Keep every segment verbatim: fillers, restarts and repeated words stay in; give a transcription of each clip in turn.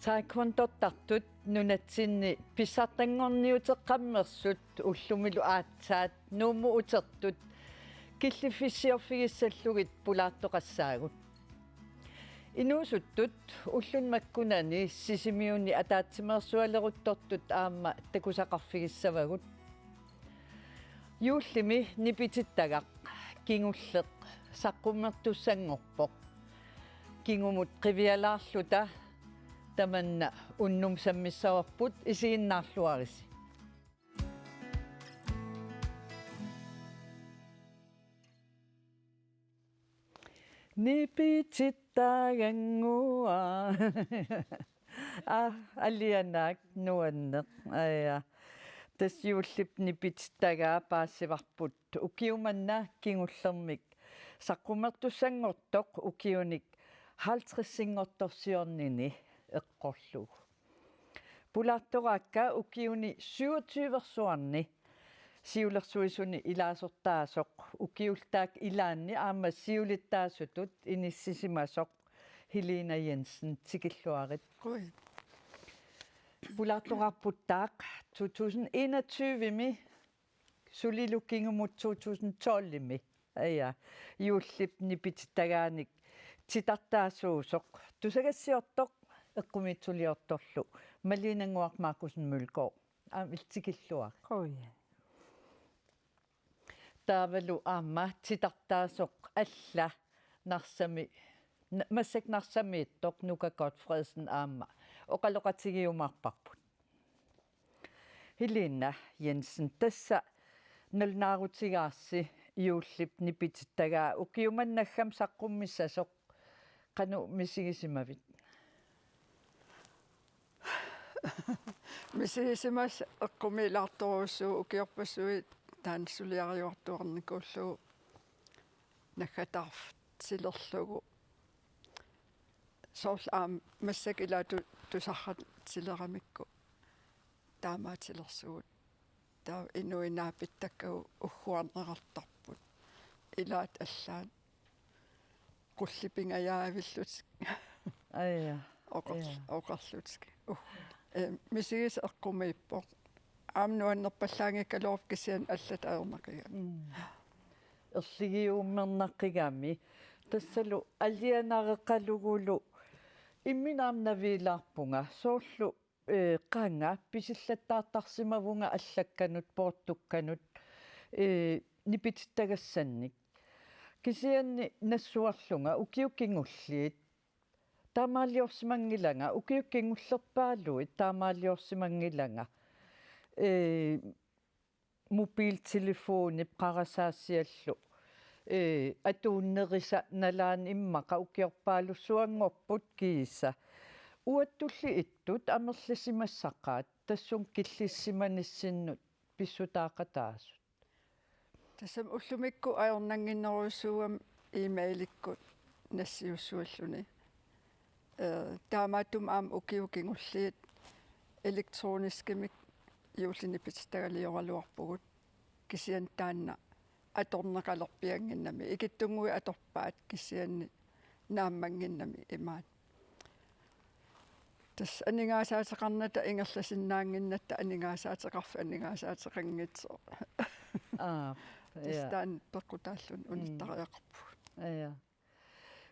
Taekwondortartut nunatsinni pissartanngorniuteqqammersut ullumilu aatsaat Nuummut utertut killiffissarfigissallugit pulaartoqassaagut. Inuusuttut ulluni makkunani Sisimiuni ataatsimeersualeruttortut aamma takusaqarfigissavagut. Juullimi nipitittagaq kingulleq saqqummertussanngorpoq. Kingumut qivialaarluta tamanna unnuk sammissavarput, isiginnaarluarisi. Nipitittagannguaq. Aa, alianaak, nuanneq. Aja. Tassa juullip nipitittagaa paasivarput ukiumanna kingullermik saqqummertussanngortoq ukiunik halvtredsinngortorsiornini eqqorlugu. Pulaartoraakka ukiuni syvogtyversuarni siulersuisuni ilaasortaasoq ukiultaak ilaanni aamma siulittaasutut inissisimasoq Helena Jensen, tikilluarit. Qujan. Pulaartoraarputtaaq to tusind enogtyve-mi sulilu kingumut to tusind tolv-imi. Aja, juullip nipitittagaanik titartaasuusoq tusagassiortoq eqqumiitsuliortorlu Maliinannguaq Markussen Mølgaard. Aamma tikilluarit. Qujan. Taavalu aamma titartaasoq alla Narsami, n-, massakkut Narsamiittoq Nuka Gotfredsen aamma oqaloqatigiumaarparput. Helena Jensen, tassa nalunaarutigaarsi juullip nipitittagaa ukiumannakkami saqqummissasoq, qanoq misigisimavit? Misigisimasoq eqqumiilaartorujussuuvoq, ukiorpassuit taanna suliariuartuarnikuullugu naggataartilerlugu. Soorlu aamma massakkut ilaat tu-, tusarnaartileramikku taamaatilersugut. Taava inuit naapittakkagut ugguarneqartarput. Ilaat allaat qullipingajaavillutik. Aja. Oqar-, aja, oqarlutik. Uh. Eh, misigisaq eqqumiippoq. Aamma nuannerpallaanngikkaluarpoq kisianni allat ajornaqigami. Mm. Erligiummernaqigami. Tassalu alianareqalugulu imminut aamma naviilaarpunga. Soorlu, eh, qanga pisillattaartarsimavunga allakkanut, poortukkanut, eh, nipitittagassannik. Kisianni nassuarlunga ukiut kingulliit taamaaliorsimanngilanga, ukiut kingullerpaaluit taamaaliorsimanngilanga. Eh, mobiltelefonip qarasaassiallu, eh, atuunnerisa nalaani immaqa ukiorpaalussuanngorput kiisa. Uattulli ittut amerlisimassaqaat tassunga killissisimanissannut pissutaaqataasut. Tassami ullumikkut ajornannginnerujussuugami e-mailikkut nassiussuulluni. Eh, taamaattumik aamma ukiut kingulliit elektroniskimik juullip nipitittagalioraluarpugut. Kisianni taanna atorneqalerpiannginnami. Ikittunnguit atorpaat kisianni naammannginnami imaat. Tassa aningaasaateqarnata ingerlasinnaannginnatta aningaasaateqarfik aningaasaateqanngitsoq. Aa, tassa, ja, taanna peqqutaalluni, mm, unittariaqarpugut. Ja.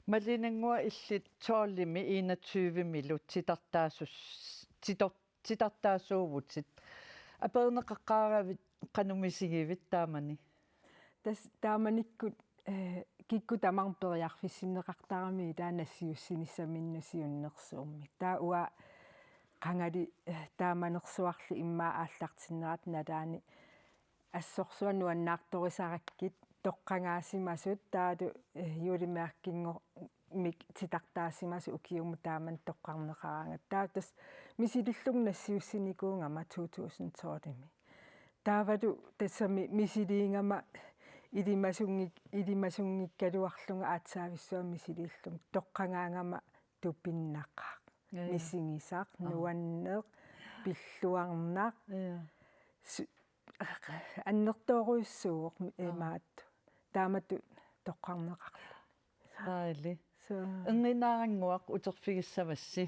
Maliinannguaq, illit tolvimi enogtyvemilu titartaasus-, titor-, titartaasuuvutit. Aperineqaqqaaravit qanoq misigivit taamani? Tassa taamanikkut, eh, kikkut tamarmik periarfissinneqartaramigit taava nassiussinissaminnut siunnersuummik. Taava uanga qangali, eh, taamanersuarli immaqa aallartinnerata nalaani assorsuaq nuannaartorisarakkit toqqagaasimasut, taavalu, eh, juullimi aaqqinngormat titartaasimasut ukiumut taamani toqqarneqaraangat. Taava tassa misilillunga nassiussinikuugama to tusind tolvimi. Taavalu tassami misiliigama ilimasunngik-, ilimasunngikkaluarlunga aatsaavissuaq misiliillunga toqqagaagama tupinnaqaaq. Ja, ja. Misigisaq, aa, nuanneq, pilluarnaq. Ja. Su-, annertoorujussuuvoq, aa, imaattoq. Taamatut toqqarneqarluni. Dejligt. Så. Ernginnaarannguaq uterfigissavassi.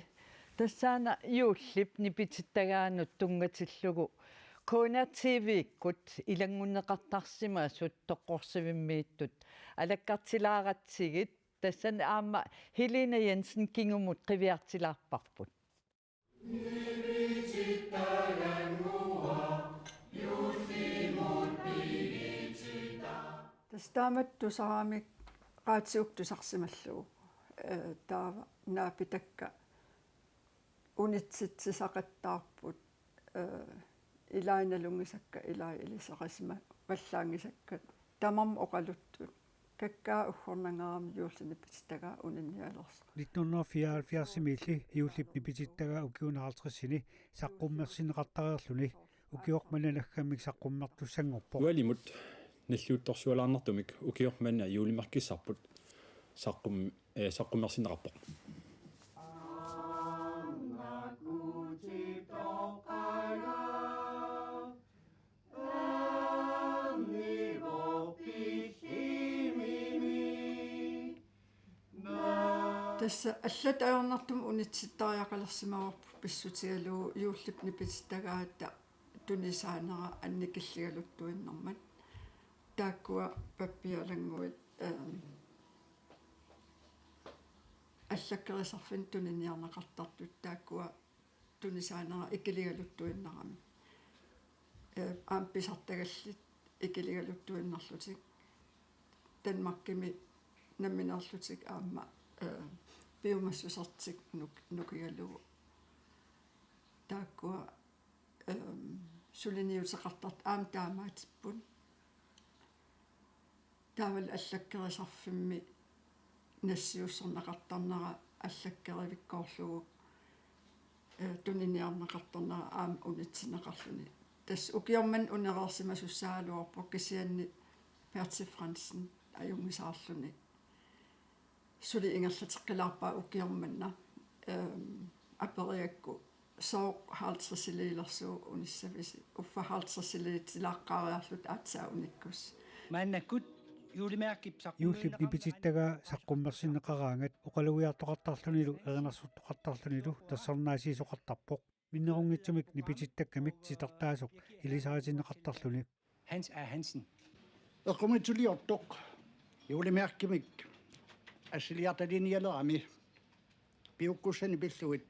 Tassaana juullip nipitittagaanut tunngatillugu K N R T V-kkut ilanngunneqartarsimasut toqqorsivimmiittut alakkartilaaratsigit, tassani aamma Helena Jensen kingumut qiviartilaarparput. Tassa taamatut tusaramik radiukkut tusarsimallugu, eh, taava naapitakka unitsitsisaqattaarput, eh, ilaat nalunngisakka, ilaat ilisarisimaarpallaanngisakka, tamarmik oqaluttut. Kakkaak uggornangaarami juullip nipitittagaa uninnialersoq. Nitten hundrede fireoghalvfjerdsimiilli juullip nipitittagaa ukiuni halvtredsini saqqummersinneqartareerluni ukioq manna naggammik saqqummertussanngorpoq. Ualimut nalliuttorsualaarnartumik ukioq manna juulimærkissarput saqqum-, eh, saqqummersinneqarpoq. Tassa allatut ajornartumik unitsittariaqalersimavarput pissutigalugu juullip nipitittagaata tunisaanera annikilligaluttuinnarmat. Taakkua pappialannguit, ehm, allakkerisarfinni tuniniarneqartartut taakkua tunisaanera ikiligaluttuinnarami. Eh, aamma pisartagallit ikiligaluttuinnarlutik. Danmarkimi nammineerlutik aamma, eh, piumassusertik nuk-, nukigalugu. Taakkua, ehm, suliniuteqartartut aamma taamaatipput. Taavalu allakkerisarfimmi nassiussorneqartarnera allakkerivikkoorlugu, eh, tuniniarneqartarnera aamma unitsinneqarluni. Tassa ukioq manna unereersimasussagaluarpoq, kisianni Bertel Frandsen ajunngisaarluni suli ingerlateqqilaarpaa ukioq manna, ehm, aperigakku: Sooq halvtredsiliilersugut unissavisi? Uffa halvtredsiliitilaaqqaariarluta aatsaat unikkussi. Maannakkut juulimærkip saqqummiunneqarneranut. Juullip nipitittagaa saqqummersinneqaraangat oqalugiartoqartarlunilu erinarsortoqartarlunilu tassornaasiisoqartarpoq. Minnerunngitsumik nipitittakkamik titartaasoq ilisaritinneqartarluni. Hans A. Hansen. Eqqumiitsuliortoq juulimærkimik assiliartalinialerami piukkussanik pillugit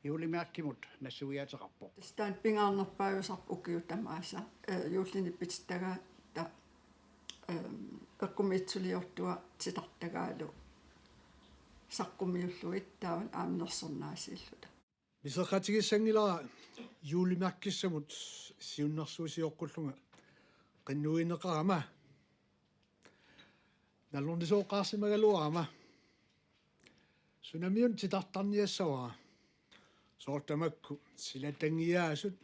juulimærkimut nassuiaateqarpoq. Tassa taanna pingaarnerpaajusarpoq ukiut tamaasa, eh, juullip nipitittagaata, ehm, eqqumiitsuliortua titartagaalu saqqummiullugit taavalu aamma nersornaasiilluta. Piseqatigiissanngilara juulimærkissamut siunnersuusioqqullunga qinnuigineqarama. Nalornisooqqaarsimagaluarama. Sunamiuna titartarniassavara. Soorlu tamakku silatangiaasut,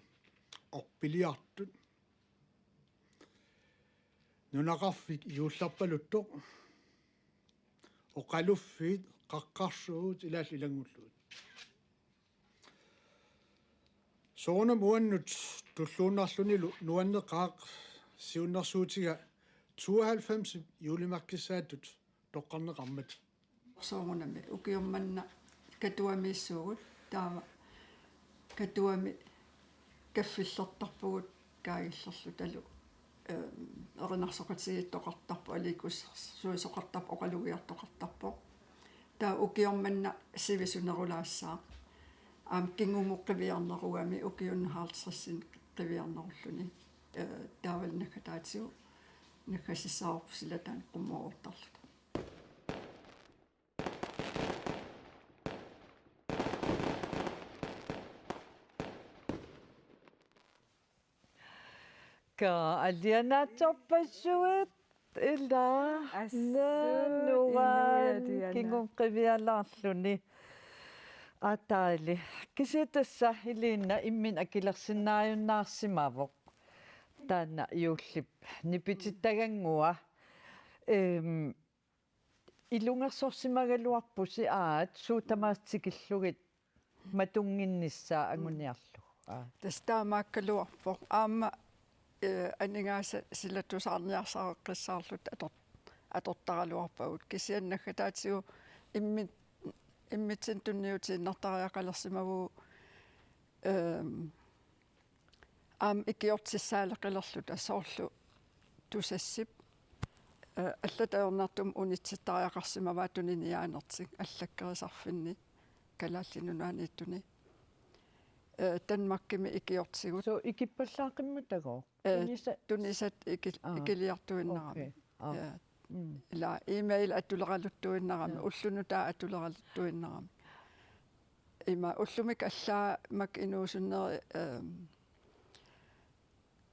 orpiliartut, nunaqarfik juullerpaluttoq, oqaluffiit, qaqqarsuugut ilaallu ilanngullugit. Soorunami uannut tulluunnarlunilu nuanneqaaq siunnersuutiga tooghalvfems juulimærkissaatut toqqarneqarmat. Soorunami ukioq manna Katuamiissuugut, taava Katuami kaffillertarpugut kaagillerlutalu, ehm, erinarsoqatigiittoqartarpoq, aliikkusersuisoqartarpoq, oqalugiartoqartarpoq. Taava ukioq manna sivisunerulaassaaq. Aamma kingumut qiviarnerugami ukiunut halvtredsinik qiviarnerulluni. Eh, taavalu naggataatigut naggasissaavarput silataanut qummoortarluta. Kaa, alianaatsorpassuit, ila. Assut, nuan, inuiaat aliana. Kingumut qivialaarluni. Ataali. Kisianni tassa Helena imminut akilersinnaajunnaarsimavoq. Taanna juullip nipitittaganngua. Ehm, ilungersorsimagaluarpusi aat suut tamaasa tikillugit matunnginnissaa anguniarlugu. Aa. Tassa taamaakkaluarpoq. Aamma, eh, aningaasat silatusaarniarsareqqissaarluta ator-, atortaraluarpagut. Kisianni naggataatigut imminut immitsinnut tunniutiinnartariaqalersimavugut, ehm, aamma ikiortissaaleqilerluta soorlu Tusassip, eh, allatut ajornartumik unitsittariaqarsimavaa tuniniaanertik allakkerisarfinni Kalaallit Nunaanniittuni. Eh, Danmarkimi ikiortigut. So ikippallaaqimmat takoq? Eh, Tunisa- tunisat iki-, Aa. ikiliartuinnarami. Okay. Aa. Eh, Mm. ila e-mail atuleraluttuinnarami, Ja. ulloq nutaaq atuleraluttuinnarami. Ima ullumikkut allaat makku inuusunneri, ehm,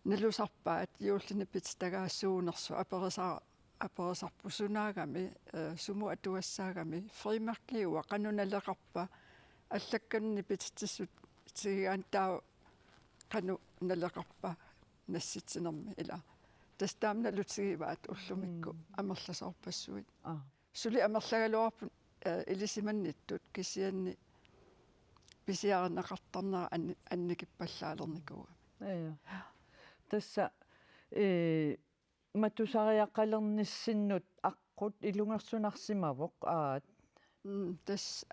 nalusarpaat juullip nipititagaasa suunersut aperisa-, aperisarput sunaagami, eh, sumut atugassaagami, frimærki uanga qanoq naleqarpa, allakkanik nipititsissutigigaanni taava qanoq naleqarpa nassitsinermi ila. Tassa taama nalutigivaat ullumikkut Mm. amerlasoorpassuit. Aa. Suli amerlagaluarput, eh, ilisimannittut kisianni pisiarineqartarnera anni-, annikippallaalernikuugami. Ja. Tassa, eh, matusariaqalernissinnut aqqut ilungersunarsimavoq aat. Mm, tassa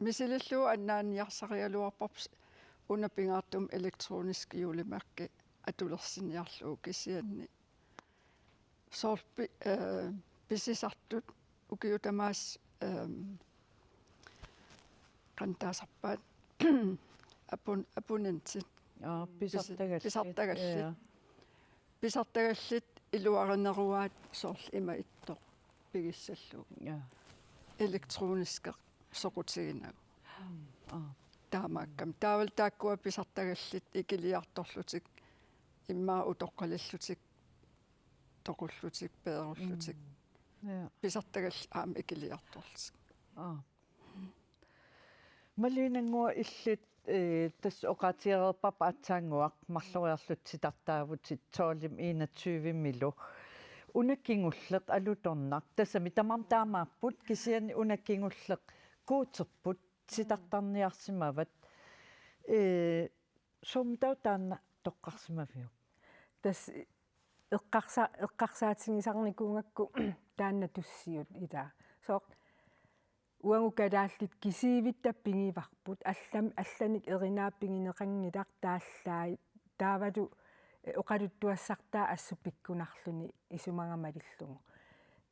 misilillugu annaanniarsarigaluarparput una pingaartumik elektronisk julemærke atulersiniarlugu kisianni. Soorlu pi-, eh, pisisartut ukiut tamaasa, ehm, qanoq taasarpaat, abon-, abonnentit. Aa, pisi-, pisartagallit. Pisartagallit. Ja. Pisartagallit iluarineruaat soorlu ima ittoq pigissallugu. Ja. Elektroniskeq soqutiginagu. Aa. Taamaakkami. Taavalu taakkua pisartagallit ikiliartorlutik, immaqa utoqqalillutik, toqullutik, peerullutik. Mm. Ja. Pisartagallit aamma ikiliartorlutik. Aa. Malene, uanga illit, eh, tassa oqaatigereerparput aatsaannguaq marloriarlutit titartaavutit tolvimi enogtyvemilu. Una kingulleq alutornaq. Tassami tamarmik taamaapput kisianni una kingulleq Guuterput titartarniarsimavat. Eh, soormitaava taanna toqqarsimaviuk? Tassa eqqarsa-, eqqarsaatigisarnikuugakku taanna Tussiut ila. Soorlu uagut kalaallit kisiivitta pigivarput, allam-, allanik erinaat pigineqanngilaq taallaat, taavalu, eh, oqaluttuassartaa assut pikkunarluni isumaga malillugu.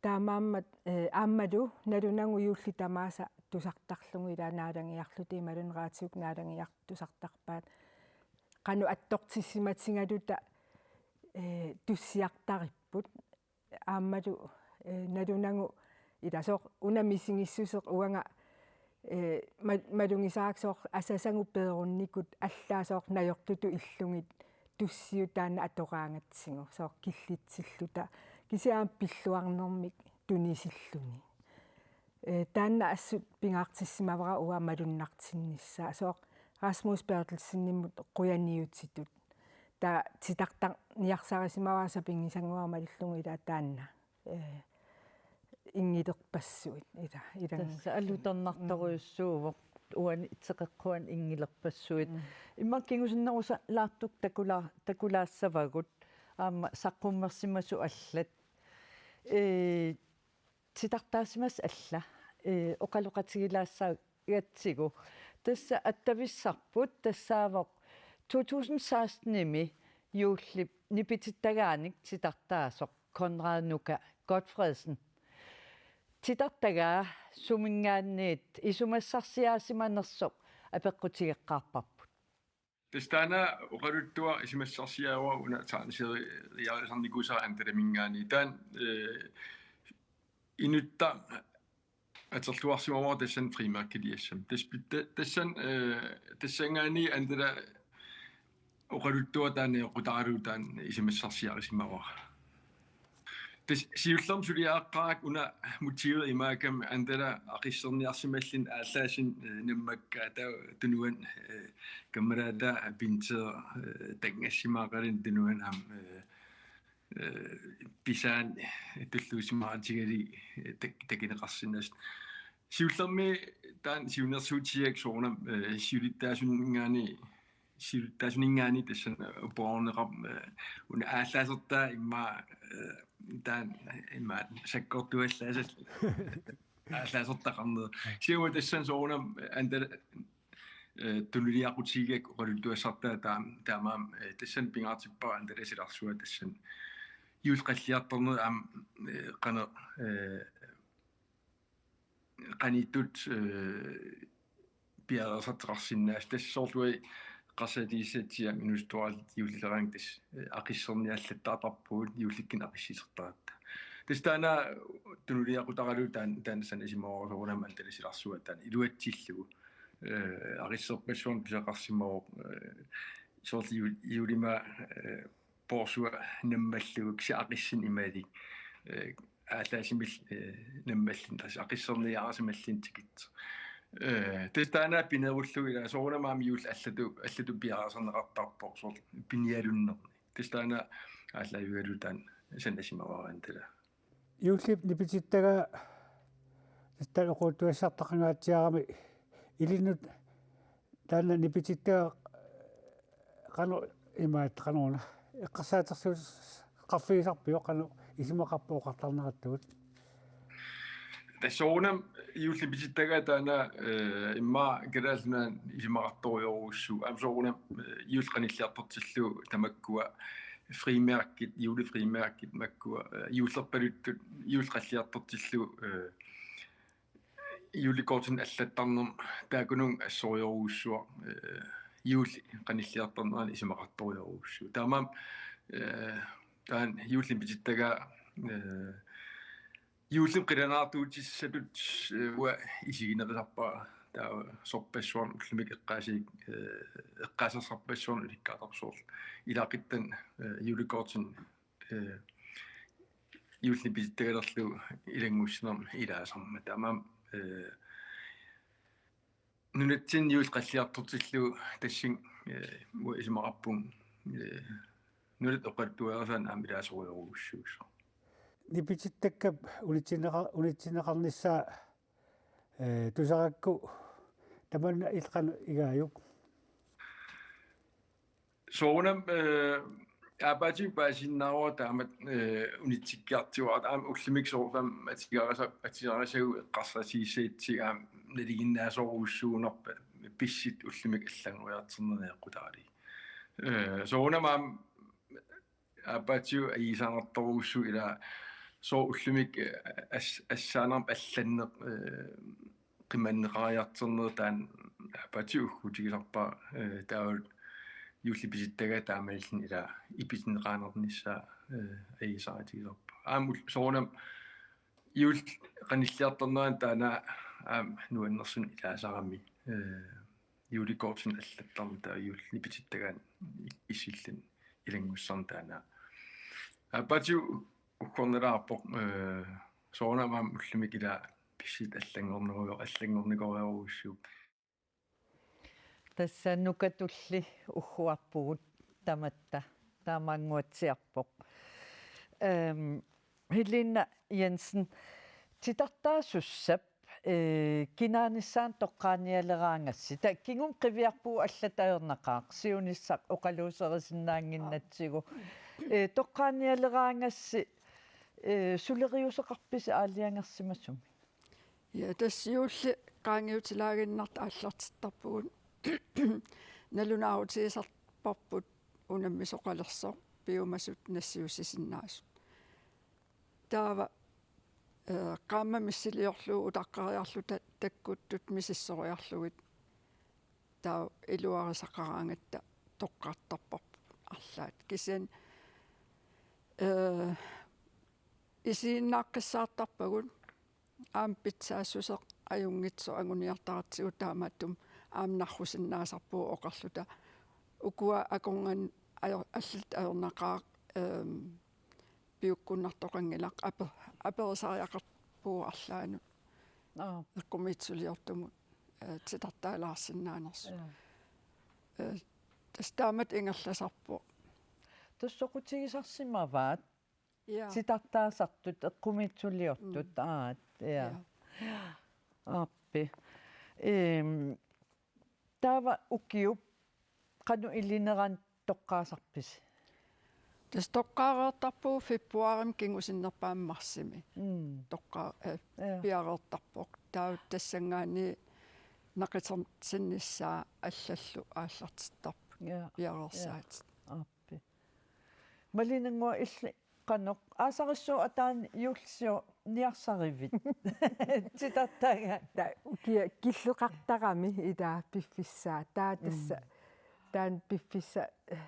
Taamaammat, eh, aammalu nalunagu juulli tamaasa tusartarlugu ila naalagiarluta imaluunniit raatiukkut naalagiartut tusartarpaat. Qanoq attortissimatigaluta, eh, tussiartaripput. Aammalu, eh, nalunagu ila soorlu una misigissuseq uanga, eh, ma-, malugisakka soorlu asasagut peerunnikut allaat soorlu najortutut illugit Tussiut taanna atoraangatsigu soorlu killitsilluta. Kisianni pilluarnermik tunisilluni. Eh, taanna assut pingaartissimavara uanga malunnartinnissaa. Soorlu Rasmus Berthelsenimut qujaniutitut. Taava titartarniarsarisimavara sapinngisanguara malillugu ila taanna. Eh, inngilerpassuit, ila, ilanngullugit. Tassa alutornartorujussuuvoq, uani teqeqquani inngilerpassuit. Mm. Immaqa kingusinnerusalaartukkut takula-, takulaassavagut, aamma saqqummersimasut allat. Eh, titartaasimasut alla, eh, oqaloqatigilaassaagatsigu. Tassa attavissarput tassaavoq to tusind sekstenimi juullip nipitittagaanik titartaasoq Konrad Nuka Gotfredsen. Titartagaa suminngaanniit isumassarsiaasimanersoq apeqqutigeqqaarparput. Tassa taanna oqaluttuaq isumassarsiaavoq una tegneseriejusernikuusara Andalaminngaanniit. Taanna, eh, inuttaq atorluarsimavara tassani frimærkiliassami. Tassa pit-, ta-, tassani, eh, tassanngaanniit Andala oqaluttuaq taanna eqqutaralugu taanna isumassarsiarisimavara. Tassa siullermik suliareqqaarakku una motivi imaakkami Andala aqisserniarsimalluni aallaassini, eh, nammakkaata tunuani, eh, kammalaataa pinter, eh, tanngassimaaqaluni tunuani aamma, eh, eh, pisaani tulluusimaarutigalugu, eh, tak-, takuneqarsinnaasoq. Siullermik taanna siunnersuutigaakku soorunami, eh, siulittaasuninngaanniit siulittaasuninngaanniit tassani upoorneqarpoq, eh, una aallaasertaa immaqa, eh, taanna immaqa sakkortuallaassallugu. aallaasertaqarneq. Siumut tassani soorunami antal-, eh, tunuliaqutigigakku oqaluttuassartaa taam-, taamaammat, eh, tassani pingaartippara antalasilarsuaq tassani. Juulli qalliartornerit aamma, eh, qanoq, eh, qanittut, eh, piareersartoqarsinnaasut tassa soorlu eqqarsaatigissatsigu inuusuttuaraalluta juullileraangat tassa, eh, aqisserneq allattaartarpugut juullikkunni aqissisortaratta. Tassa taanna tunuliaqutaralugu taan-, taanna sanasimavoq soorunami antalasilarsuaq taanna iluatsillugu. Eh, aqisserpassuarnik pisaqarsimavoq, eh, soorlu juu-, juulimaaq, eh, poorsuaq nammallugu kisianni aqissinneq imaalimmik, eh, aallaassimalluni, eh, nammallugu tassa aqisserniarsimalluni tikitsoq. Eh, tassa taanna pinerullugu ilaa soorunami aamma juulli allatut, allatut piareersarneqartarpoq soorlu pinialunnerni. Tassa taanna aallaavigalugu taanna sanasimavara antalaa. Juullip nipitittagaa tassa oqaluttuassartaqangaatsiarami ilinnut taanna nipitittagaa qanoq imaattoq qanoruna eqqarsaatersuuteqarfigisarpiuk qanoq isumaqarpoq oqartarnerattugut? Tassa soorunami juullip nipitittagaa taanna, eh, immaqa Kalaallit Nunaanni isumaqartorujorujussuuvoq. Aamma soorunami, eh, juulli qanilliartortillugu tamakkua frimærkit, julefrimærkit makkua, eh, juullerpaluttut, juulli qalliartortillugu, eh, julekortinik allattarnermut taakkununnga assorujorujussuaq, eh, juulli qanilliartornerani isumaqartorujorujussuuvoq. Taamaammat, eh, taanna juullip nipitittagaa, eh, juullimi qilanaartuutissatut, eh, uanga isigineqisarpara taava sorpassuarnik ullumikkut eqqaasii-, eh, eqqaasassarpassuarnik ulikkaartarpoq soorlu ilaquttani, eh, julekortinik, eh, juullip nipitittagalerlugu ilanngussanermik ilaasarmat. Taamaammat, eh, nunatsinni juulli qalliartortillugu tassani, eh, uanga isumaqarpunga, eh, nunatta oqaluttuarisaanni aamma ilaasorujorujussuusoq. Nipitittakkap unitsinneqa-, unitsinneqarnissaa, eh, tusarakku tamanna illit qanoq igaajuk? Soorunami, eh, aappaatsigut paasisinnaavara taamatut, eh, unitsikkiartuaartoq aamma ullumikkut soorunami atisaarisa-, atisaarisagut eqqarsaatigissagitsigu aamma nalinginnaasorujussuunerput pissutsit ullumikkut allanngoriartornerat najoqqutaalugit. Eh, soorunami aamma aappaatsigut ajuusaarnartorujussuuvoq ilaa soorlu ullumikkut, eh, as-, assaanermut allanneq, eh, qimanneqariartornerat taanna aappaatsigut uggutigisarpara, eh, taava juullip nipitittagaa taamaalilluni ilaa ipitinneqarnissaa, eh, ajuusaarutigisarpara. Aamma ul-, soorunami juulli qanilliartornerani taanna aamma nuannersunik ilaasarami, eh, julekortinik allattarneq taava juullip nipitittagaani issilluni ilanngussarneq taanna. Aappaatsigut uggornalaarpoq, eh, soorunami aamma ullumikkut ilaa pissutsit allanngornerujo-, allanngornikorujorujussuupput. Tassa nukatulli ugguarpugut tamatta taamaannguatsiarpoq. Ehm, Helena Jensen, titartaasussap, eh, kinaanissaanut toqqaanialeraangassi. Taava kingumut qiviarpugut allatut ajornaqaaq, siunissaq oqaluuserisinnaannginnatsigu. Eh, toqqaanialeraangassi, eh, suleriuseqarpisi aalajangersimasumik? Ja, tassa juulli qaangiutilaaginnartoq aallartittarpugut. Nalunaarutigisarparput unammisoqalersoq piumasut nassiussisinnaasut. Taava, eh, qaammat missiliorlugu utaqqeriarluta takkuttut misissoriarlugit taava iluarisaqaraangatta toqqartarparput arlaat. Kisianni, eh, isigisinnaaqqissaartarpagut aamma pitsaassuseq ajunngitsoq anguniartaratsigu taamaattumik aamma narrusinnaasarpugut oqarluta ukua akornanni ajo-, allatut ajornaqaaq, ehm, piukkunnartoqanngilaq ape-, aperisariaqarpugut arlaannut. Aap. Eqqumiitsuliortumut, eh, titartaalaarsinnaanersut. Jaa. Eh, tassa taamatut ingerlasarpoq. Tassa soqutigisarsimavaat. Ja. Titartaasartut, eqqumiitsuliortut, mm, aat, ja. Ja. Aappi. Ehm, taava ukiup qanoq ilinerani toqqaasarpisi? Tassa toqqaareertarpugut februarimi kingusinnerpaamik marsimi. Mm. Toqqaa-, eh, Ja. Piareertarpoq. Taava tassanngaanniit naqitinnissaa allallu aallartittarput. Ja. Piareersaatit. Aappi. Malene-nnguaq, illit qanoq aasarissut ataani juullisiorniarsi arivit? Titartagaat. Taava ukiaq killeqartarami ilaa piffissaa. Taava tassa, mm, taanna piffissaq, eh,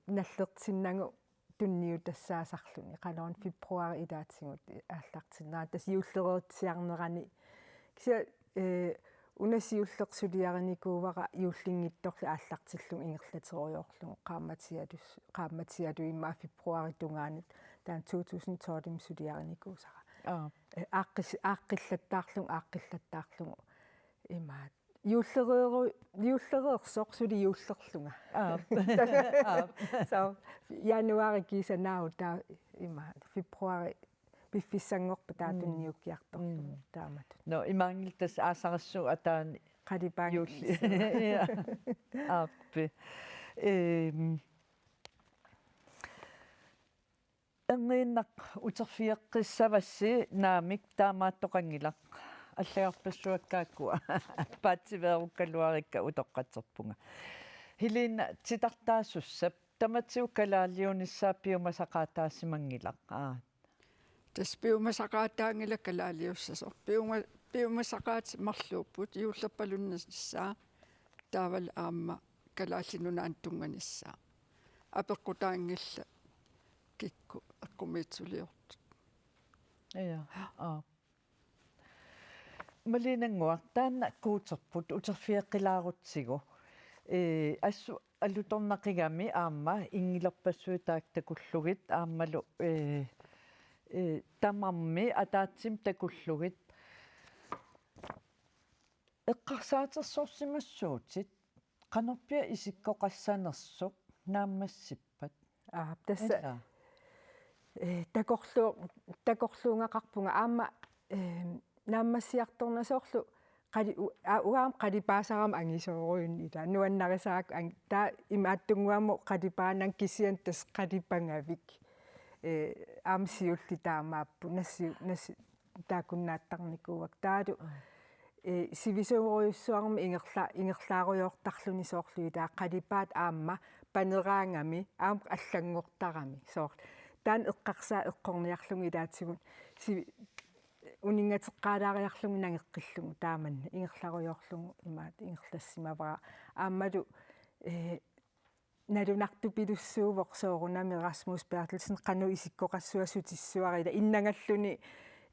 nallertinnagu tunniutassaasarluni. Qanoq februari ilaatigut aallartinnera. Tassa juullereersiarnerani. Kisianni, eh, una siulleq suliarinikuuara juullinngitsorlu aallartillugu ingerlaterujoorlugu qaammatialus-, qaammatialu immaqa februari tungaanut taanna to tusind tolvimi suliarinikuusara. Aa. Eh, aaqqis-, aaqqillattaarlugu, aaqqillattaarlugu. Imaat. Juullereeru-, juullereersoq suli juullerlunga. Aa. Aa. So, januari kiisa naau taava imaat. Februari piffissanngorpoq taava Mm. tunniukkiartorlugu Mm. taamatut. Nå, imaanngilaq tassa aasarissut ataani Qalipaat. Juulli. Ja. Aappi. Ehm. Erniinnaq uterfigeqqissavassi naamik taamaattoqanngilaq. Allagarpassuakka ukua. Paatsiveerukkaluarikka utoqqatserpunga. Helena, titartaasussap tamatigut kalaaliunissaa piumasaqaataasimanngilaq. Aa. Tassa piumasaqaataanngilaq kalaaliussasoq. Piuma-, piumasaqaatit marluupput juullerpalunnissaa taavalu aamma Kalaallit Nunaannut tunnganissaa. Apeqqutaanngillat kikkut eqqumiitsuliortut. Ja, aa. Malene-nnguaq, taanna Guuterput uterfigeqqilaarutsigu. Ee, assut alutornaqigami aamma inngilerpassuit taakku takullugit aammalu, ee, ee, tamarmik ataatsimik takullugit. Eqqarsaatersuusimassuutit, qanorpiaq isikkoqassanersoq naammassippat? Aa, tassa, Ila. Eh, takorlu-, takorluugaqarpunga aamma, eh, naammassiartornera soorlu qali-, u-, aa, uanga aamma qalipaasarama angisoorujunnik ilaa, nuannarisarakkit ang-, taava imaattunnguamik qalipaananga kisianni tassa qalipangavik. Eh, aamma siulliit taamaapput, nassi-, nassi-, taakkunnaattarnikuuakka. Taavalu, eh, sivisoorujussuarmik ingerla-, ingerlaarujoortarluni soorlu ilaa qalipaat aamma paneraangami aamma allanngortarami soorlu. Taanna eqqarsaat eqqorniarlugu ilaatigut sivi-, uninngateqqaalaariarlugu nangeqqillugu taamanna ingerlarujoorlugu imaattoq ingerlassimavara. Aammalu, eh, nalunartupilussuuvoq soorunami Rasmus Berthelsen qanoq isikkoqassuassutissuara ilaa innangalluni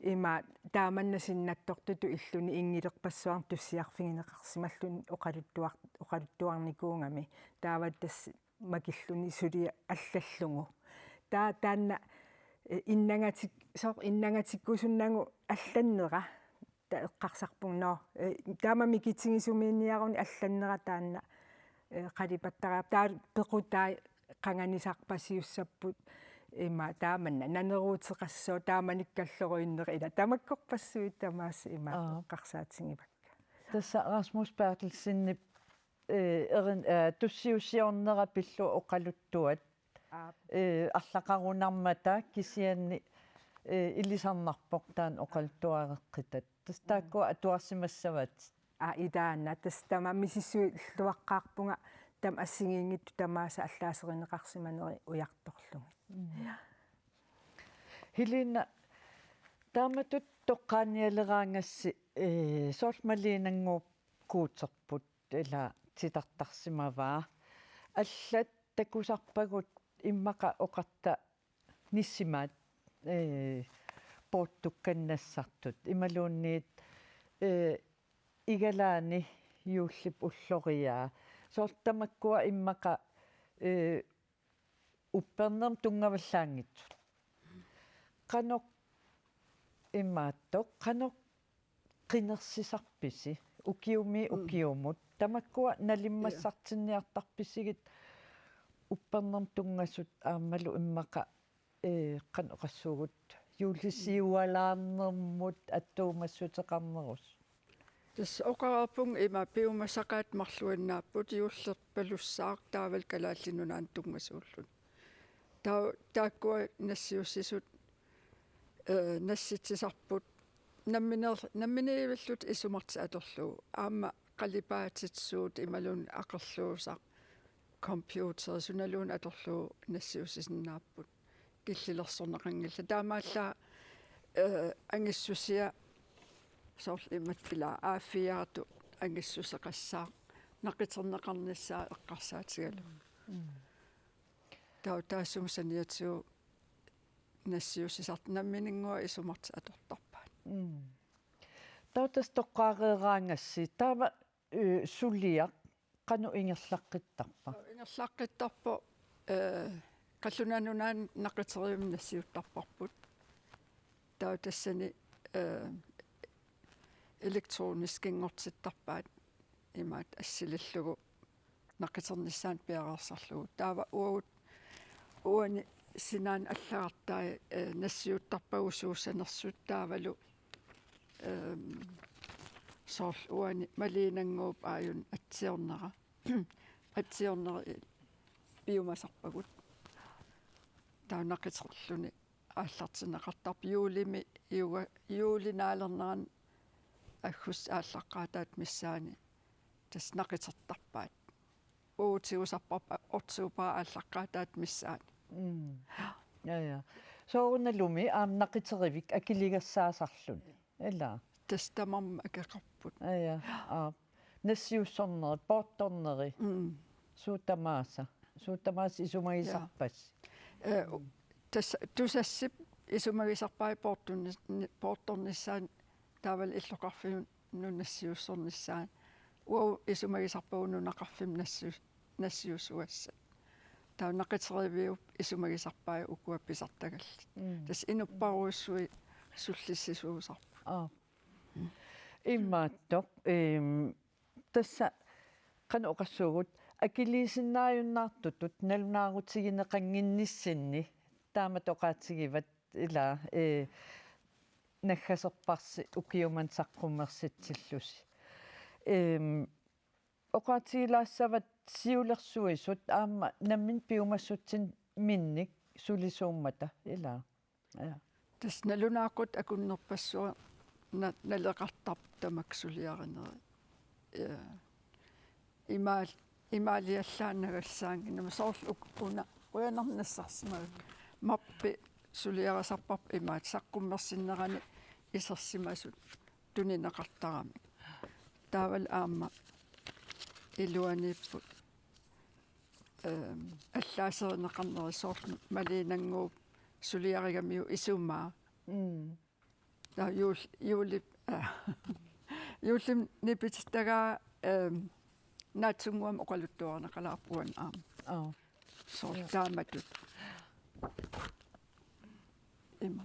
ima taamanna sinnattortutut illuni inngilerpassuarnik tussiarfigineqarsimalluni oqaluttuar-, oqaluttuarnikuugami taava tassa makilluni suli allallugu. Taava taanna, eh, innangatik-, soorlu innangatikkusunnagu allannera. Taava eqqarsarpunga, nå, eh, taama mikitigisumiinniaruni allannera taanna, eh, qalipattariaqarpoq. Taava pequtai qanganisarpasiussaapput ima taamanna naneruuteqassooq taamanikkallorujunneri ilaa tamakkorpassuit tamaasa ima. Aa. Eqqarsaatigivakka. Tassa Rasmus Berthelsenip, eh, erin-, eh, tussiusiornera pillugu oqaluttuat. Aap. Eh, arlaqarunarmata kisianni, eh, ilisarnarpoq taanna oqaluttuareqqitat. Tassa taakkua atuarsimassavatit. Aa, ilaana, tassa taama misissuilluaqqaarpunga taama assigiinngitsut tamaasa allaaserineqarsimaneri ujartorlugit. Mm. Helena, taamatut toqqaanialeraangassi, eh, soorlu Malene-nnguup Guuterput ilaa titartarsimavaa. Allat takusarpagut immaqa oqarta nissimaat, eh, poortukkannassartut. Imaluunniit, eh, igalaani juullip ulloriaa. Soorlu tamakkua immaqa, eh, uppernermut tunngavallaanngitsut. Qanoq imaattoq, qanoq qinersisarpisi, ukiumi Mm. ukiumut. Tamakkua nalimmassartinniartarpisigit uppernermut tunngasut aammalu immaqa, eh, qanoq oqassuugut, juullisiualaarnermut attuumassuteqarnerusut. Tassa oqarpunga ima piumasaqaatit marluinnaapput juullerpalussaaq taavalu Kalaallit Nunaannut tunngasuulluni. Taa-, taakkua nassiussisut, eh, nassitsisarput namminer-, namminiivillutik isumartik atorlugu. Aamma qalipaatit suut imaluunniit aqerluusaq, computeri sunaluunniit atorlugu nassiussisinnaapput. Killilersorneqanngillat. Taamaallaat, eh, angissusia soorlu imatut ila A fire-tut angissuseqassaaq, naqiterneqarnissaa eqqarsaatigalugu. Mm. Taava taassuma saniatigut nassiussisartut nammininnguaq isumartik atortarpaat. Mm. Taava tassa toqqaareeraangassi, taava, eh, suliaq qanoq ingerlaqqittarpa? Ingerlaqqittarpoq, eh, Qallunaat Nunaanni naqiterivimmi nassiuttarparput. Taava tassani, eh, elektronisk inngortittarpaat imaattoq assilillugu naqiternissaanut piareersarlugu. Taava uagut uani sinaanni allagartai, eh, nassiuttarpagut suussanersut taavalu, ehm, soorlu uani Maliinannguup aajuna atsiornera. Atsiorneri piumasarpagut. Taava naqiterluni aallartinneqartarpoq juulimi, juuga-, juuli naalernerani aggustip aallaqqaataata missaani tassa naqitertarpaat. Uagut tigusarparput oktoberip aallaqqaataata missaani. Mm. Ja, ja. Soorunalumi aamma naqiterivik akiligassaasarluni. Ilaa. Tassa tamarmik akeqarput. Ja, ja. Aap. Nassiussorneri, poortorneri. Mm. Suut tamaasa. Suut tamaasa isumagisarpassi. Ja. Eh, u-, tassa Tusassip isumagisarpai poortorni-, ni-, poortornissaanut taavalu illoqarfinnut nassiussornissaanut. Uagut isumagisarpagut nunaqarfimmi nassius-, nassiussugassat. Taava naqiterivik isumagisarpai ukua pisartagallit. Mm. Tassa inupparujussuit sullissisuusarput. Aap. Imaattoq, ehm, tassa qanoq oqassuugut, akiliisinnaajunnaartutut nalunaarutigineqannginnissinni taamatut oqaatigivat ilaa, eh, naggaserparsi ukiumut saqqummersitsillusi. Ehm, oqaatigilaassavat siulersuisut aamma nammineq piumassutsinnik sulisuummata ilaa. Ja. Tassa nalunaaquttap akunnerpassuarna naleqartarpoq tamakku suliarinerit. Ja. Imaal-, imaaliallaannagassaannginnama soorlu uk-, una qujanarneq nassarsimagakku. Mappi suliarisarparput imaattoq saqqummersinnerani isersimasut tunineqartaramik. Taavalu aamma iluaniipput, ehm, allaaserineqarneri soorlu Maliinannguup suliarigamiuk isumaa. Mm. Taava juul-, juuli-, eh, juullimi nipitittagaa, ehm, naatsunnguamik oqaluttuarineqalaarpoq uani aamma. Aap. Soorlu taamatut. Ima.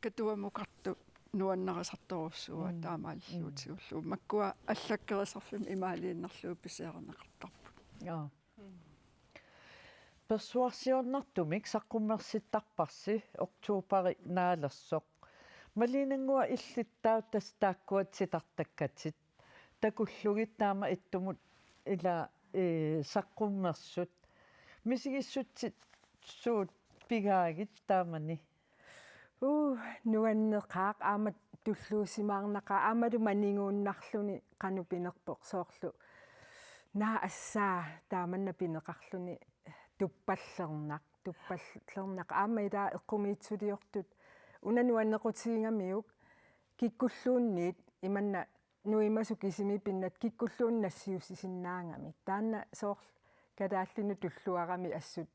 Katuamukartut nuannarisartorujussuuaat. Mm. Taamaalillutigullugu. Mm. Makkua allakkerisarfimmut imaaliinnarlugit pisiarineqartarput. Aap. Persuarsiornartumik saqqummersittarparsi oktoberi naalersoq. Maliinannguaq, illit taava tassa taakkua titartakkatit. Takullugit taama ittumut ilaa, eh, saqqummersut. Misigissutsit suut pigaagit taamani? Uu, nuanneqaaq, aamma tulluusimaarnaqaaq, aammalu maniguunnarluni qanoq pinerpoq soorlu. Naa assaa taamanna pineqarluni tuppallernaq, tuppallernaq. Aamma ilaa eqqumiitsuliortut. Una nuannequtigigamiuk kikkulluunniit imanna nuimasut kisimik pinnat kikkulluunniit nassiussisinnaagami. Taanna soorlu kalaallinut tulluarami assut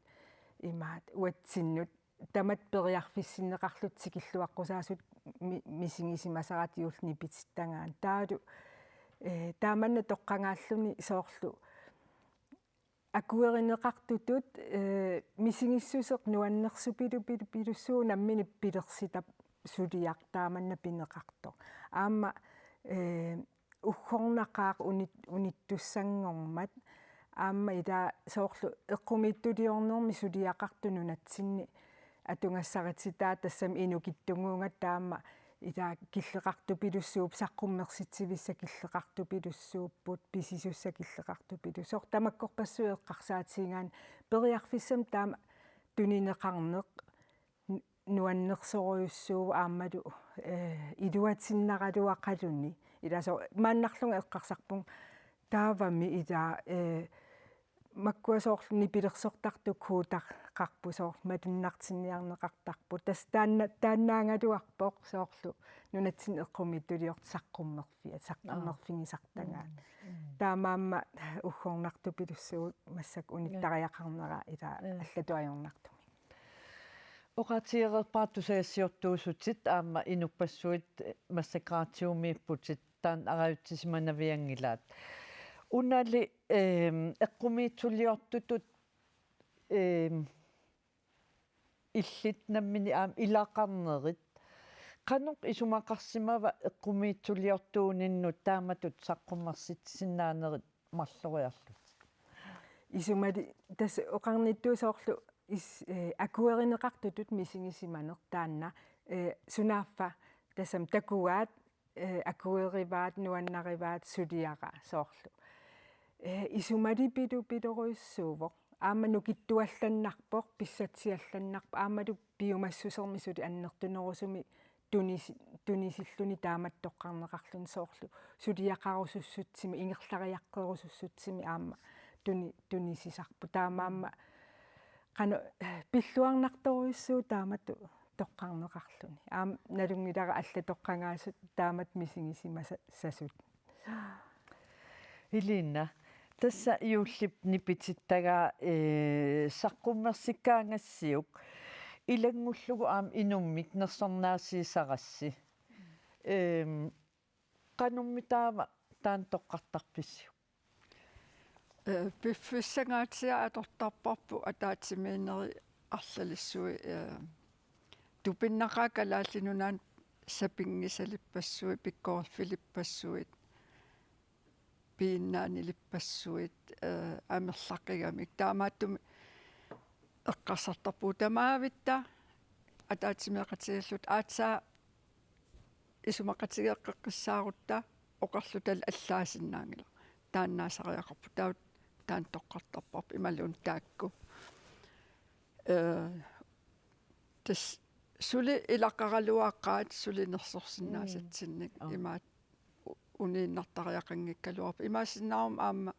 imaattoq uatsinnut tamatta periarfissinneqarlutik tikilluaqqusaasut mi-, misigisimasaratik juulli nipitittagaat. Taavalu, eh, taamanna toqqagaalluni soorlu akuerineqartutut, eh, misigissuseq nuannersupilu-, pilu-, pilussuuvoq nammineq pilersitap suliaq taamanna pineqartoq. Aamma, eh, uggornaqaaq unit-, unittussanngormat. Aamma ilaa soorlu eqqumiitsuliornermi suliaqartut nunatsinni atugassarititaat, tassami inukittunnguugatta aamma Ila killeqartupilussuupput, saqqummersitsivissat killeqartupilussuupput, pisisussat killeqartupilussuupput. Soorlu tamakkorpassuit eqqarsaatigigaanni periarfissamik taama tunineqarneq nu-, nuannersorujussuuvoq aammalu, eh, iluatinnaraluaqaluni. Ila soorlu maannarlunga eqqarsarpunga taavami ila, eh, makkua soorlu nipilersortartut kuutaqarput soorlu malunnartinniarneqartarput. Tassa taanna, taannaagaluarpoq soorlu nunatsinni eqqumiitsuliortut saqqummerfia-, saqqummerfigisartagaat. Mm. Mm. Taamaammat uggornartupilussuuvoq massakkut unittariaqarnera ila Ja. allatut ajornartumik. Oqaatigereerpara tusagassiortuusutit aamma inuppassuit massakkut radiomiipputit taanna arajutsisimanavianngilaat. Unali, ehm, eqqumiitsuliortutut, ehm, illit nammineq aamma ilaqarnerit. Qanoq isumaqarsimava eqqumiitsuliortuuninnut taamatut saqqummersitsisinnaanerit marloriarlutit? Isumali tassa oqarnittut soorlu is-, eh, akuerineqartutut misigisimaneq taanna, eh, sunaaffa tassami takugaat, eh, akuerivaat, nuannarivaat, suliara soorlu. Eh, isumalipilu pilorujussuuvoq. Aamma nukittuallannarpoq, pissatsiallannarpoq, aammalu piumassusermi suli annertunerusumik tunisi-, tunisilluni taamatut toqqarneqarluni soorlu. Suliaqarusussutsimik, ingerlariaqqerusussutsimik aamma tuni-, tunisisarput. Taamaammat qanoq pilluarnartorujussuuvoq taamatut toqqarneqarluni. Aamma nalunngilara allat toqqagaasut taamatut misigisimasasut. Elina, tassa juullip nipitittagaa, eh, saqqummersikkaangassiuk ilanngullugu aamma inummik nersornaasiisarassi. Ehm, qanormi taava taanna toqqartarpisiuk? Eh, piffissangaatsiaq atortarparput ataatsimiinnerit arlalissuit, eh, tupinnaqaat Kalaallit Nunaannut sapinngisalippassuit, pikkorifilippassuit, piinnaanilippassuit, eh, amerlaqigamik. Taamaattumik eqqarsartarpugut tamaavitta ataatsimeeqatigiilluta aatsaat isumaqatigeeqqissaarutta oqarluta allaasinnaanngilaq. Taannaasariaqarpoq, taava taanna toqqartarparput imaluunniit taakku. Eh, tassa suli ilaqaraluaqaat suli nersorsinnaasatsinnik Mm. Aa. imaat u-, uniinnartariaqanngikkaluarpoq. Imaassinnaaguma aamma,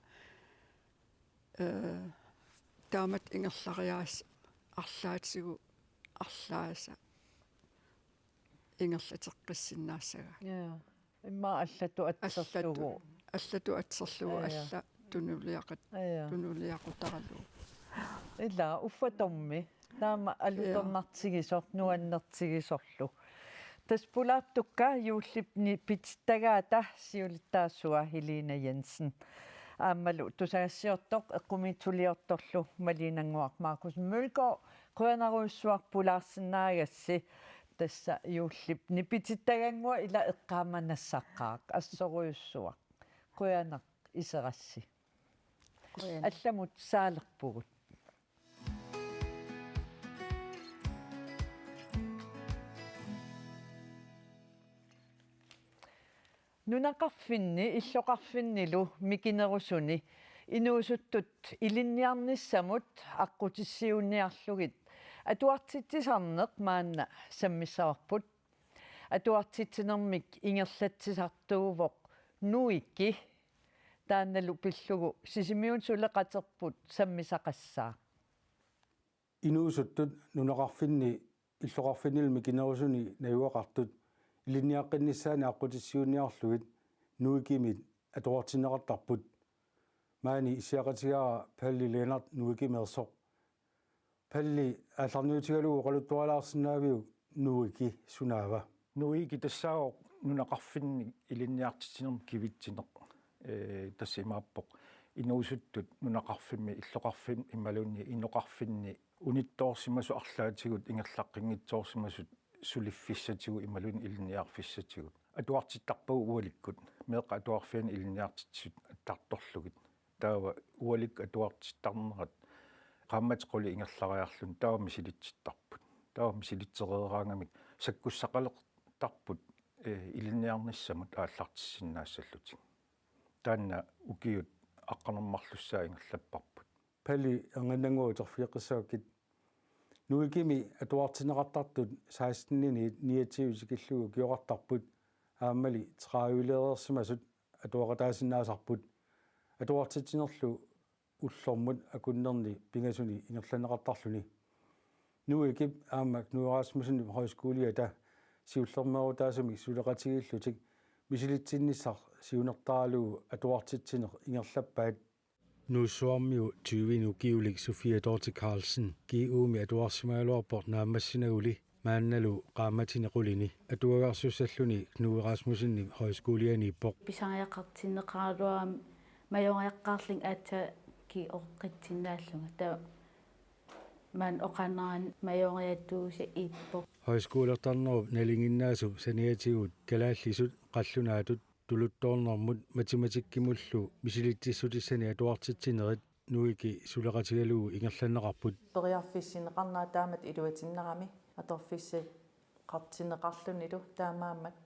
eh, taamatut ingerlariaaseq arlaatigut arlaasa ingerlateqqissinnaassagaat. Ja. Immaqa allatut atserlugu. Allatut, allatut atserlugu Ja, ja. alla tunuliaqat-, Ja, ja. tunuliaqutaralugu. Ila, uffatormi. Taama Ja. alutornartigisoq, nuannertigisorlu. Tassa pulaartukka juullip nipitittagaata siulittaasua Elina Jensen. Aammalu tusagassiortoq eqqumiitsuliortorlu Maliinannguaq Markus Mølgaard, qujanarujussuaq pulaarsinnaagassi. Tassa juullip nipitittagannguaq ila eqqaamanassaqaaq, assorujussuaq. Qujanaq iserassi. Qujanaq. Allamut saalerpugut. Nunaqarfinni illoqarfinnilu mikinerusuni inuusuttut ilinniarnissamut aqqutissiuunniarlugit atuartitsisarneq maanna sammissavarput. Atuartitsinermik ingerlatsisartuuvoq NUIK, taannalu pillugu Sisimiuni suleqaterput sammisaqassaaq. Inuusuttut nunaqarfinni illoqarfinnilu mikinerusuni najugaqartut ilinniaqqinnissaannik aqqutissiuunniarlugit NUIK-imit atuartinneqartarput. Maani issiaqatigaara Palle Lennert NUIK-imeersoq. Palle, aallarniutigalugu oqaluttualaarsinnaaviuk NUIK sunaava? NUIK tassaavoq nunaqarfinni ilinniartitsinermut kivitsineq, ee, tassa imaappoq inuusuttut nunaqarfimmi, illoqarfimmi imaluunniit inoqarfinni unittoorsimasut arlaatigut ingerlaqqinngitsoorsimasut suliffissatigut imaluunniit ilinniarfissatigut. Atuartittarpagut ualikkut, meeqqat atuarfianni ilinniartitsisut attartorlugit. Taava ualikkut atuartittarnerat qaammatit qulit ingerlariarluni taava misilitsittarput. Taava misilitsereeraangamik sakkussaqaleq-, Tarput, eh, ilinniarnissamut aallartissinnaassallutik. Taanna ukiut aqqaneq-marlussaat ingerlapparput. Pali Ernginnannguaq uterfigeqqissavakkit. Nuukimi atuartinneqartartut seksteniniit niogtyve tikillugu ukioqartarput aammali tredivereersimasut atuaqataasinnaasarput. Atuartitsinerlu ullormut akunnerni pingasuni ingerlanneqartarluni. Nuukip aamma Knud Rasmussenip Højskoliata siullermeerutaasumik suleqatigiillutik misilitsinnissaq siunertaralugu atuartitsineq ingerlappaat. Nuussuarmiu tyvenik ukiulik Sofia Dorthe Carlsen G U-mi atuarsimagaluarpoq naammassinaguli maannalu qaammatini qulini. Atuagarsussalluni Knud Rasmussenip Højskolianiippoq. Pisariaqartinneqaraluarama majoriaqqaarlunga aatsaat kioqqitsinnaallunga. Taava maani oqarnerani majoriatuusa iippoq. Højskolertarnerup nalinginnaasup saniatigut kalaallisut qallunaatut tuluttoornermut matematikkimullu misilitsissutissanik atuartitsinerit Nuuki suleqatigalugu ingerlanneqarput. Periarfissinneqarnera taamatut iluatinnarami atorfissaqartinneqarlunilu, taamaammat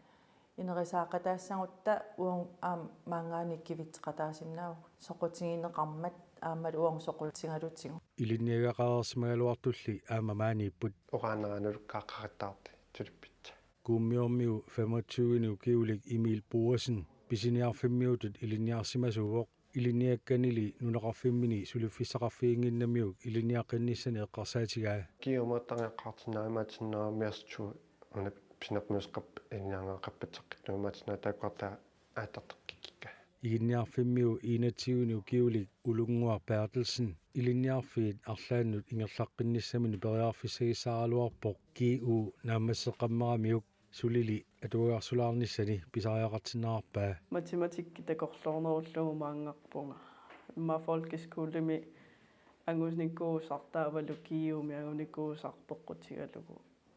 ineriartortitaassagutta uagut aamma maanngaanniit kivitseqataasinnaavoq soqutigineqarmat aammalu uagut soqutigalutigu. Ilinniagaqareersimagaluartulli aamma maaniipput. Oqaannaraanulukkaaqarittaarti tulippitsa. Kuummiormiu femogtyvenik ukiulik Emil Boesen pisiniarfimmiutut ilinniarsimasuuvoq. Ilinniakkanili nunaqarfimmini suliffissaqarfiginnginnamiuk ilinniaqqinnissani eqqarsaatigaa. G U-mi atuartinneqarmat aamma atinnaamiastu una pisinarnerussuteqarpoq ilinniarneqarpassuaqarpoq aamma atinnaat taakkuartaa aattarteqqikkikka. Iginniarfimmiu enogtyvenik ukiulik Ulunnguaq Berthelsen ilinniarfiit arlaannut ingerlaqqinnissaminut periarfissagissaaraluarpoq G U naammasseqqammeramiuk. Sulili atuagarsulaarnissani pisariaqartinneqarpaa. Matematikki takorloornerullugu maanngarpunga. Immaqa folkeskolimi angusnikuusaq taavalu G U-mi angunikuusaq peqqutigalugu.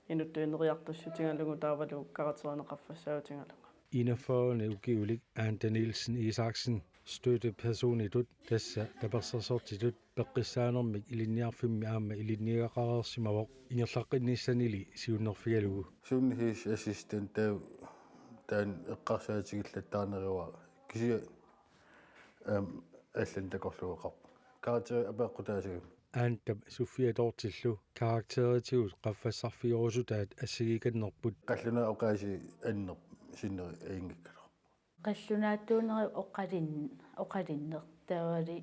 Inuttut ineriartussutigalugu taavalu karakterini qaffassaassutigalugu. Enogfyrrenik ukiulik Anda Nielsen Isaksen støttepersonitut, tassa tapersersortitut, peqqissaanermik ilinniarfimmi aamma ilinniagaqareersimavoq ingerlaqqinnissanili siunnerfigalugu. Sundhedsassistent taava taanna eqqarsaatigillattaarneruara kisianni aamma allanik takorluugaluarpoq. Karakterit apeqqutaassapput. Andap Sofia Dorthillu karakteritigut qaffassarfigerusutaat assigikannerput. Qallunaat oqaasii annerput sinneri ajunngikkaluarput. Qallunaatuunerit oqalin-, oqalinneq taavalu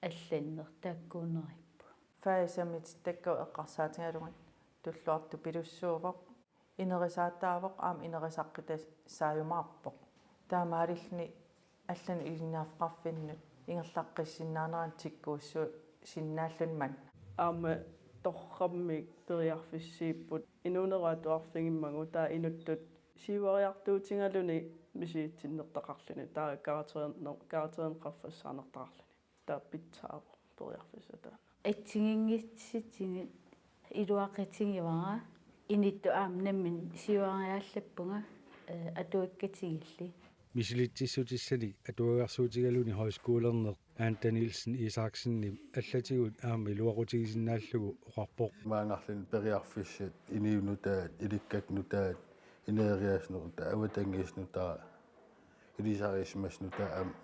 allanneq taakkuunerupput. Fagit sammitittakkagut eqqarsaatigalugit tulluartupilussuuvoq, ineriartortaavoq aamma ineriartortitassaajumaarpoq. Taamaalilluni allanut ilinniarfeqarfinnut ingerlaqqissinnaanera tikkuussusinnaalluni maanna. Aamma torrammik periarfissiipput inuunerup atuarfigimmagu taava inuttut siuariartuutigaluni misilitsinnertaqarluni taava karakteriner-, karakterini qaffassaarnertaqarluni. Taava pitsaavoq periarfissaq taanna. Assigiinngitsutigut iluaqutigivara, inuttut aamma nammineq siuariaallappunga, eh, atuakkatigilli. Misilitsissutissanik atuagarsuutigaluni højskolerneq Anda Nielsen Isaksenip allatigut aamma iluaqutigisinnaallugu oqarpoq. Maanngarluni periarfissat inuit nutaat, ilikkakka nutaat, ineriartortitut nutaat, avatangiisinut nutaat, ilisarisimasup nutaat aamma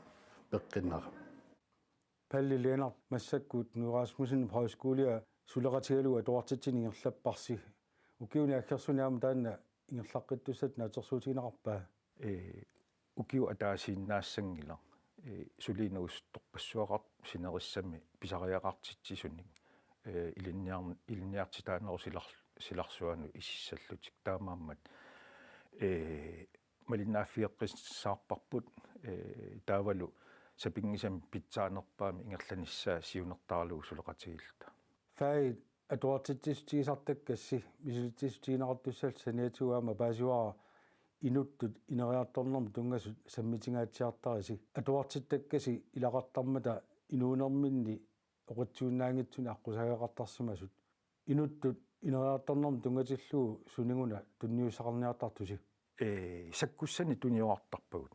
peqqinnarami. Pali Lennert massakkut Knud Rasmussenip Højskolia suleqatigalugu atuartitsineq ingerlapparsi. Ukiuni aggersuni aamma taanna ingerlaqqittussatut naatsorsuutigineqarpa? Ee, ukiut ataasiinnaassanngilaq. Ee, suli inuusuttorpassuaqarpoq sinerissami pisariaqartitsisunik. Ee, ilinniar-, ilinniartitaanerup silar-, silarsuanut isissallutik. Taamaammat, ee, malinnaaffigeqqissaarparput, ee, taavalu sapinngisamik pitsaanerpaamik ingerlanissaa siunertaralugu suleqatigiilluta. Fagit atuartitsissutigisartakkassi misilitsissutigineqartussallu saniatigut aamma paasivara inuttut ineriartornermut tunngasut sammitingaatsiartarisi. Atuartittakkasi ilaqartarmata inuunerminni oqitsuinnaanngitsunik aqqusaaqqaartarsimasut. Inuttut ineriartornermut tunngatillugu suniguna tunniussaqarniartartusi? Ee, sakkussanik tuniorartarpagut.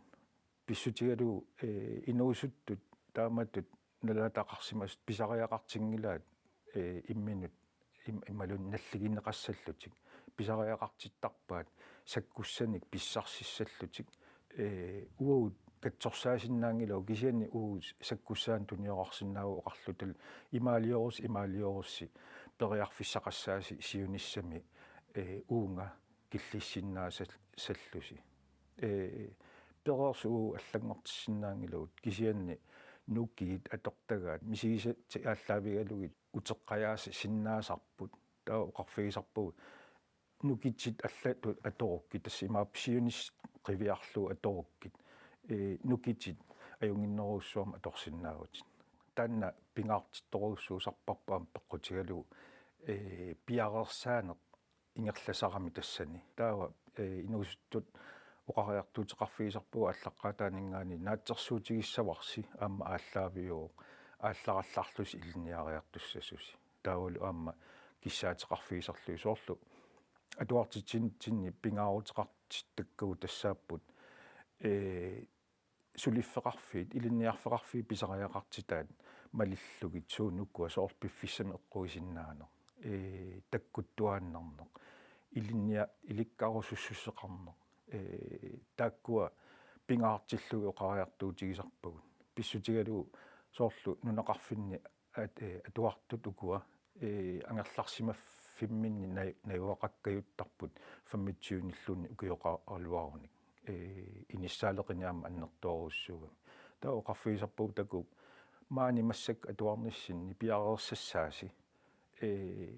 Pissutigalugu, ee, inuusuttut taamatut nalaataqarsimasut pisariaqartinngilaat, ee, imminut im-, imaluunniit nalligineqassallutik. Pisariaqartittarpaat. sakkussanik pissarsissallutik, ee, uagut katsorsaasinnaanngilagut, kisianni uagut sakkussaanut tunioqarsinnaavagut oqarluta imaaliorus-, imaaliorussi periarfissaqassaasi siunissami, ee, uunga killissinnaasal-, sallusi. Ee, pereersut uagut allanngortissinnaanngilagut, kisianni nukiit atortagaat misigisatik aallaavigalugit uteqqajaasisinnaasarput. Taava oqarfigisarpagut nukitit allatut atorukkit, tassa imaappoq siunissaq qiviarlugu atorukkit, ee, nukitit ajunnginnerujussuarmik atorsinnaavutit. Taanna pingaartittorujussuusarparput aamma peqqutigalugu, ee, piareersaaneq ingerlasarami tassani. Taava, ee, inuusuttut oqariartuuteqarfigisarpagut aallaqqaataaninngaanniit naatsorsuutigissavarsi aamma aallaaviuvoq, aallarallarlusi ilinniariartussasusi. Taavalu aamma kissaateqarfigisarlugit soorlu atuartitsinitsinni pingaaruteqartittakkagut tassaapput, ee, suliffeqarfiit, ilinniarfeqarfiit pisariaqartitaat malillugit suut ukua soorlu piffissami eqquisinnaaneq, ee, takkuttuaannarneq, ilinnia-, ilikkarusussuseqarneq, ee, taakkua pingaartillugit oqariartuutigisarpagut. Pissutigalugu soorlu nunaqarfinni at-, ee, atuartut ukua, ee, angerlarsimaffimminni naj-, najugaqakkajuttarput femogtyvenilluunniit ukioqaraluarunik. Ee, inissaaleqineq aamma annertoorujussuugami. Taava oqarfigisarpagut takuuk maani massakkut atuarnissinni piareersassaasi, ee,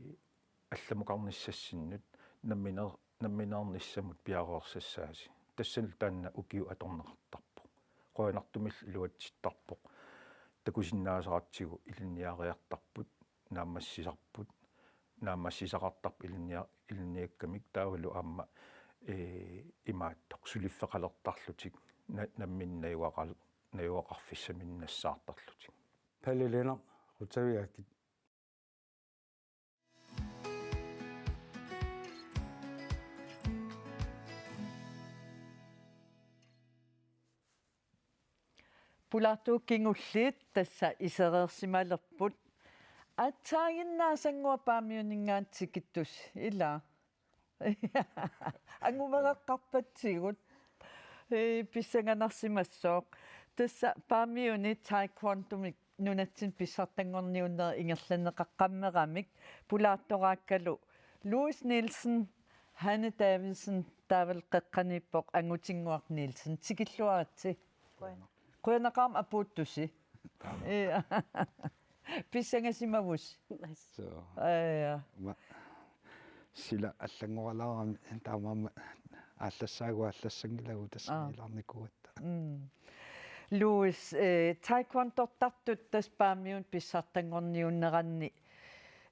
allamukarnissassinnut namminer-, nammineernissamut piareersassaasi. Tassanilu taanna ukiut atorneqartarpoq. Qujanartumillu iluatsittarpoq. Takusinnaasaratsigu ilinniariartarput, naammassisarput, naammassisaqartarput ilinnia-, ilinniakkamik taavalu aamma, ee, imaattoq suliffeqalertarlutik na-, nammineq najugaqal-, najugaqarfissaminnik nassaartarlutik. Palle Lennert, qutsavigaakkit. Pulaartugut kingulliit tassa isereersimalerput. Aatsaaginnaasanngua Paamiuninngaanniit tikittusi, ilaa? Angumereqqarpatsigut. Ee, pissanganarsimassooq. Tassa Paamiuni taekwondomik nunatsinni pissartanngorniunneq ingerlanneqaqqammeramik pulaartoraakkalu Louis Nielsen, Hanne Davidsen, taavalu qeqqaniippoq Angutinnguaq Nielsen. Tikilluaritsi. Qujanaq. Qujanaqaaq aamma apuuttusi. Taama. Ja. Pissangasimavusi. Suu. Ja. Ma-, sila allanngoralaarami taamaammat aallassaagut aallassanngilagut tassa. Aa. Ilaarnikuugatta. Mm. Louis, eh, taekwondortartut tassa Paamiuni pissartanngorniunneranni,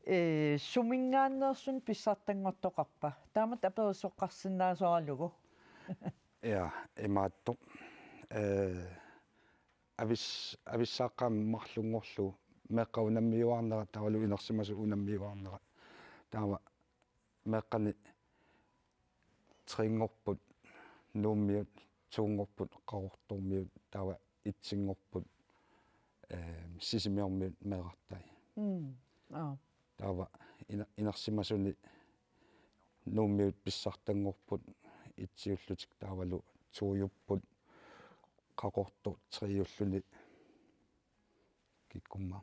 eh, suminngaanneersunik pissartanngortoqarpa? Taamatut aperisoqarsinnaasoralugu. Ja, imaattoq. Eh, avis-, avissaaqqaami marlunngorlugu meeqqat unammiuaarnerat taavalu inersimasut unammiuaarnerat. Taava meeqqani trinngorput Nuummiut, toonngorput Qaqortormiut, taava etsinngorput, eh, Sisimiormiut meerartai. Mm. Aa. Taava ina-, inersimasuni Nuummiut pissartanngorput etsiullutik taavalu toiupput Qaqortoq treiulluni kikkumma.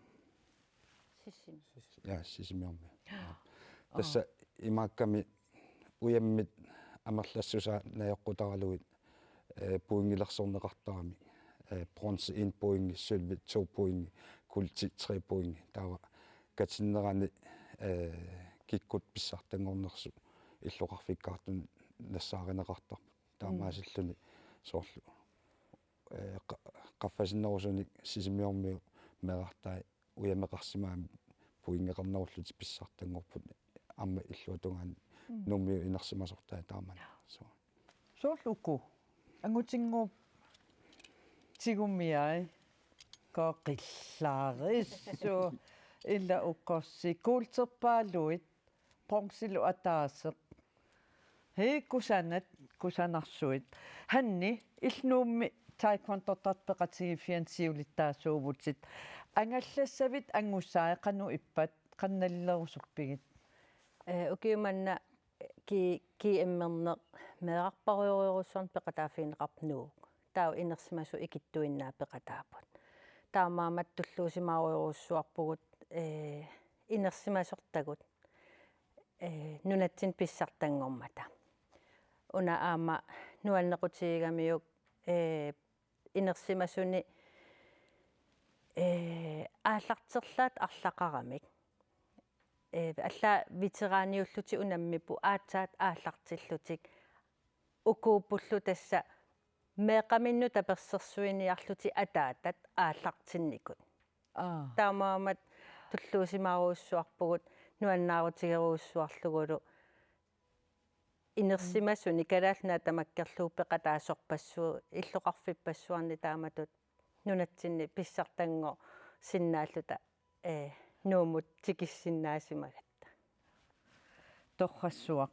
Sisimi. Ja, Sisimiormi. Aa. Tassa imaakkami ujammit amerlassusaat najoqqutaralugit, eh, pointilersorneqartaramik. Eh, bronze en pointi, sølvi to pointi, kuulti tre pointi. Taava katinnerani, eh, kikkut pissartanngornersut illoqarfikkaartunik nassaarineqartarput. Mm. Taamaasilluni soorlu, eh, qa-, qaffasinnerusunik Sisimiormiut meerartai ujameqarsimagamik pointeqarnerullutik pissartanngorput aamma illuatungaani. Mm. Nuummiut inersimasortai taamani. Suu. Soorlu uku. Angutinnguup tigumiai. Koqillarissu. Ila ukorsi. Kuulterpaaluit. Bronzelu ataaseq. Hej, kusanat, kusanarsuit. Hanne, illit Nuummi taekwondortartut peqatigiiffianni siulittaasuuvutit. Angallassavit angusai qanoq ippat, qanoq nalilerusuppigit? Eh, ukiumanna, eh, Ki-, G M-erneq meerarpaarujorujussuarnik peqataaffigineqarpoq Nuuk. Taava inersimasut ikittuinnaat peqataapput. Taamaammat tulluusimaarujorujussuarpugut, ee, inersimasortagut, ee, nunatsinni pissartanngormata. Una aamma nuannequtigigamiuk, ee, inersimasuni, ee, aallarterlaat arlaqaramik. Ee, allaat veteraniullutik unammipput aatsaat aallartillutik. Ukuuppullu tassa meeqqaminnut tapersersuiniarlutik ataatat aallartinnikut. Aa. Taamaammat tulluusimaarujussuarpugut nuannaarutigerujussuarlugulu inersimasuni Kalaallit Nunaat tamakkerlugu peqataasorpassuit, illoqarfippassuarnik taamatut nunatsinni pissartanngorsinnaalluta, ee, Nuummut tikissinnaasimagatta. Torrassuaq.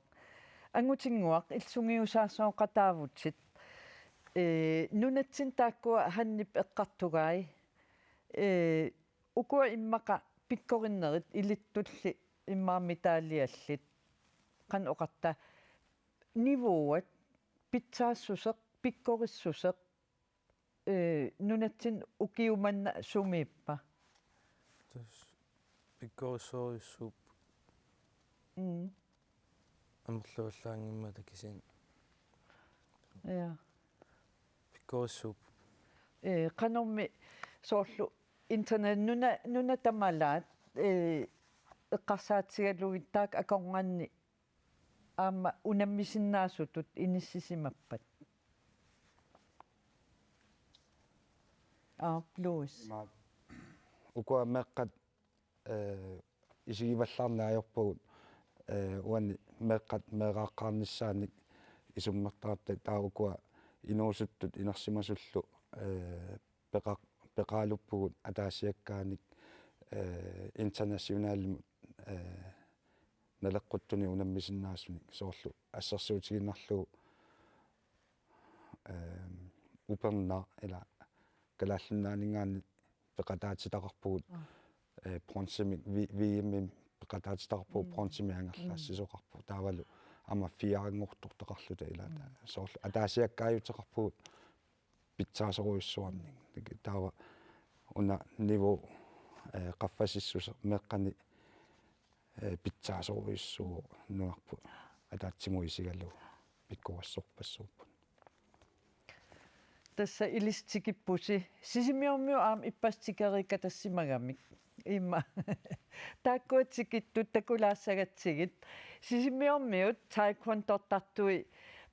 Angutinnguaq, illit sungiusaassooqataavutit. Ee, nunatsinni taakkua Hannip eqqartugai. Ee, ukua immaqa pikkorinnerit ilittulli immaqa medaljallit. Qanoq oqarta, niveauat pitsaassuseq, pikkorissuseq, ee, nunatsinni ukiumanna sumiippa? Tassa pikkorissorujussuupput. Mm. Amerlavallaanngimmata kisianni. Ja. Pikkorissuupput. Ee, qanormi soorlu internet nuna, nuna tamalaat, ee, eqqarsaatigalugit taakku akornanni aamma unammisinnaasutut inissisimappat? Aa, Louis. Ima ukua meeqqat, ee, isigivallaarneq ajorpagut, ee, uani meeqqat meeraaqqaarnissaanik isummertaratta, taava ukua inuusuttut inersimasullu, ee, peqa-, peqaaluppugut ataasiakkaanik, ee, internationalimut, ee, naleqquttunik unammisinnaasunik soorlu assersuutigiinnarlugu, ee, upernaaq ila Kalaallit Nunaanninngaanniit peqataatitaqarpugut, Aa. ee, bronzemik V-, V M-imi peqataatitaqarpugut, Mm. bronzemik angerlaassisoqarpoq. Mm. Taavalu aamma fireanngortortaqarluta ila Mm. soorlu ataasiakkaajuteqarpugut pitsaasorujussuarnik. Taava una niveau, ee, qaffasissuseq meeqqani, ee, pitsaasorujussuuvoq nunarput ataatsimut isigalugu pikkorissorpassuupput. Tassa ilissi tikippusi. Sisimiormiut aamma ippassaq tikeriikkatassimagamik. Imma. Taakkua tikittut takulaassagatsigit. Sisimiormiut taekwondortartui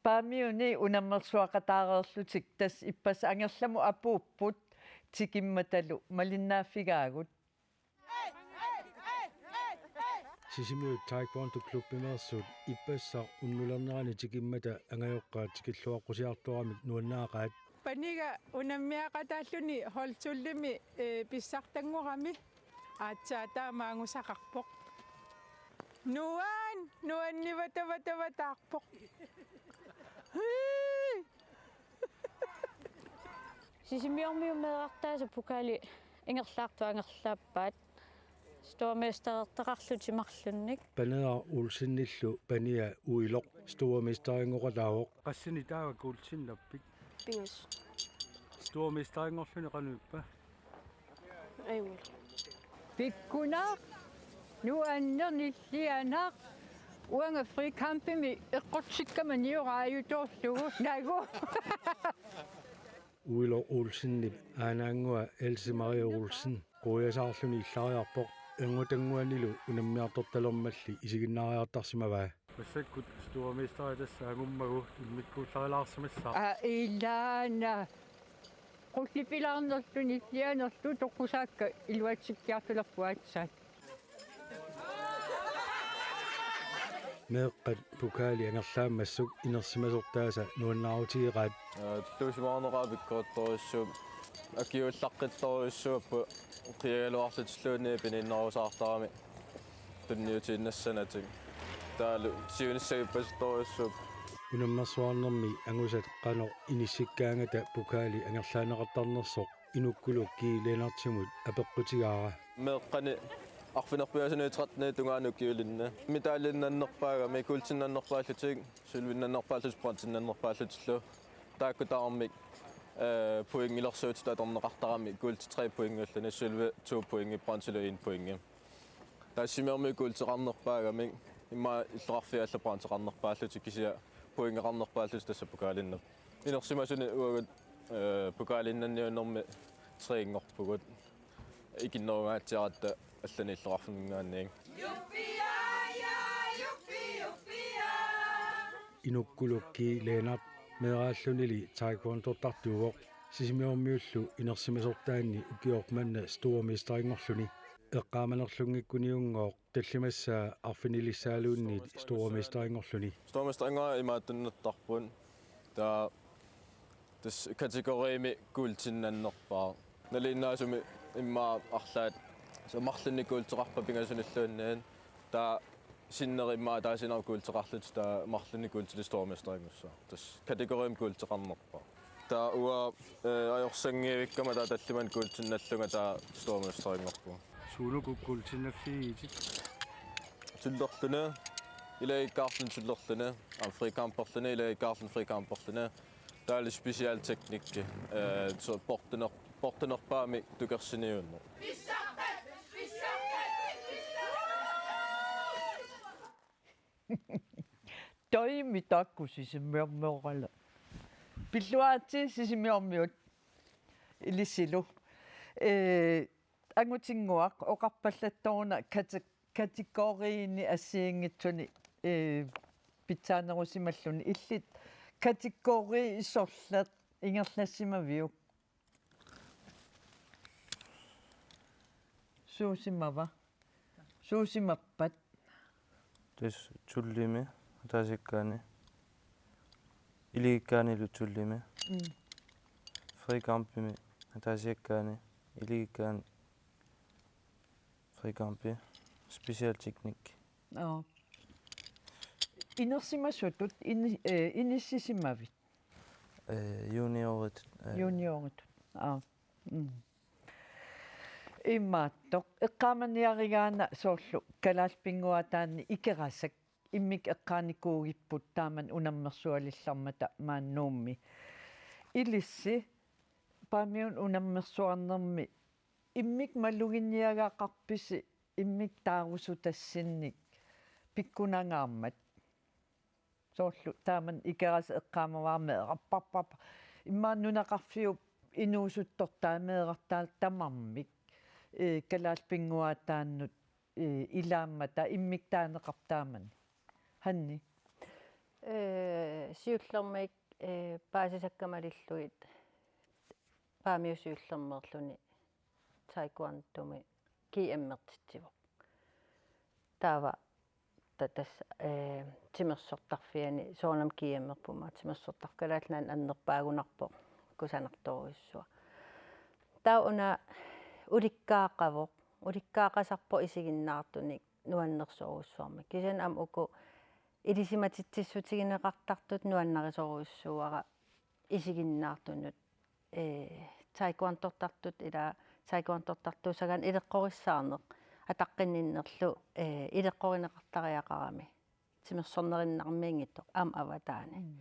Paamiuni unammersuaqataareerlutik tassa ippassaq angerlamut apuupput tikimmatalu malinnaaffigaagut. Sisimiut Taekwondo Klubbimeersut ippassaq unnulernerani tikimmata angajoqqaat tikilluaqqusiartoramik nuannaaqaat. Paniga unammiaqataalluni holdtullimi, ee, pissartanngorami aatsaat taama angusaqarpoq. Nuan, nuannivatavatavataarpoq. Hii! Sisimiormiut meerartaasa pokali ingerlaartut angerlaappaat. Stormesterertaqarlutik marlunnik. Paneeraq Olsenillu pania Uiloq stormesterinngorataavoq. Qassinik taava guldsinnappit? Pingasut. Stormesterinngorluni qanoq ippa? Ajunngilara. Pikkunaq, nuanneq, nillianaq, uanga frikampimi eqqortikkama nioraajutoorlugu nagu. Uiloq Olsenip aanaannguaq Else Marie Olsen quiasaarluni illariarpoq, anngutannguanilu unammiartortalermalli isiginnaariartarsimavaa. Massakkut stormesteri tassa angummagu immikkuullarilaarsimassaaq. Aa, ilaana. Qullipilaarnerlu nillianerlu toqqusaakka iluatsikkiartulerput aatsaat. Meeqqat pokali angerlaammassuk inersimasortaasa nuannaarutigeqaat. Ee, tulluusimaarneqaaq pikkorittorujussuupput, akiuullaqqittorujussuupput, qiagaluarlutilluunniit pininnerusaartarami tunniutiinnassanatik. Taavalu siunissaq ippasittorujussuupput. Unammersuarnermi angusat qanoq inissikkaangata pokali angerlaaneqartarnersoq Inukkuluk G. Lennartimut apeqqutigaara. Meeqqani Arfineq-pingasunit tretten tungaanut ukiulinni. Medaljinnannerpaagami, guuldinnannerpaallutik, sølvinnannerpaallutik, bronzennannerpaallutillu. Taakku tamarmik, eh, pointilersuutitut atorneqartarami, guuldi tre pointiulluni, sølvi to pointi, bronzelu en pointi. Taava Sisimiormiut guuldeqarnerpaagami, immaqa illoqarfiit allat bronzeqarnerpaallutik kisianni pointeqarnerpaallutik tassa pokaalinnap. Inersimasuni uagut, eh, pokaalinnanniunnermi trinngorpugut. Ikinnerungaatsiaratta allani illoqarfimminngaanniit. Inukkulukki Lennert meeraallunili taekwondortartuuvoq. Sisimiormiullu inersimasortaanni ukioq manna stormesterinngorluni. Eqqaamanerlunngikkuniunngooq tallimassaa arfinilissaaluunniit stormesterinngorluni. Stormesterinngua imaattunnattarput. Taava tassa kategoriimi guuldinnannerpaaq. Nalinginnaasumik immaqa arlaat, tassa marlunnik guuldeqarpat pingasunilluunniit. Taava sinneri immaqa ataasiinnarmik guuldeqarlutik, taava marlunnik guuldilik stormesterinngussaaq. Tassa kategoriimi guuldeqarnerpaaq. Taava uanga, eh, ajorsanngivikkama taava tallimanik guuldinnallunga taava stormesterinngorpunga. Suunuku guuldinnaffigigitit? Tullerluni, ilagiikkaarluni tullerluni, aamma frikamperluni, ilagiikkaarluni frikamperluni. Taavalu specialteknikki, eh, so portuner-, portunerpaamik tukersiniunneq. Toimi taakku Sisimiormiorale. Pilluaritsi Sisimiormiut. Ilissilu. Eh, Angutinnguaq oqarpallattoruna kate-, kategoriini assigiinngitsuni, eh, pitsaanerusimalluni. Illit kategori sorleq ingerlassimaviuk? Suusimava? Suusimappat? Tassa tullimi ataasiakkaani. Ilagiikkaanilu tullimi. Mm. Frikampimi ataasiakkaani. Ilagiikkaani frikampi. Specialteknik. Joo. Inersimasutut ini-, eh, inissisimavit? Eh, juniorit, eh. Juniorit. Aa. Mm. Imaattoq. Eqqaamaniarigaanni soorlu kalaallit pinnguaataanni Ikerasak immikkut eqqaanikuugipput taamani unammersualillarmata maani Nuummi. Ilissi Paamiunut unammersuarnermi immikkut maluginiagaqarpisi immikkut taarusutassinnik pikkunangaarmat? Soorlu taamani Ikerasak eqqaamavara meerarparput. Immaqa nunaqarfiup inuusuttortaa meerartaa tamarmik, eh, kalaallit pinnguaataannut, eh, ilaammata immikkut taaneqarpoq taamani. Hanni? Eh, siullermik, eh, paasisakka malillugit Paamiut siullermeerluni taekwondomi G M-ertitsivoq. Taava ta-, tassa, eh, timersortarfiani, soorunami G M-erput aamma timersortarfik, Kalaallit Nunaanni annerpaagunarpoq, kusanartorujussuaq. Taava una ulikkaaqavoq, ulikkaaqasarpoq isiginnaartunik nuannersorujussuarmik. Kisianni aamma uku ilisimatitsissutigineqartartut nuannarisorujussuuara isiginnaartunut, eh, taekwondortartut ila taekwondortartuussagaanni ileqqorissaarneq ataqqinninnerlu, eh, ileqqorineqartariaqarami timersornerinnarmiinngitsoq aamma avataani. Mm.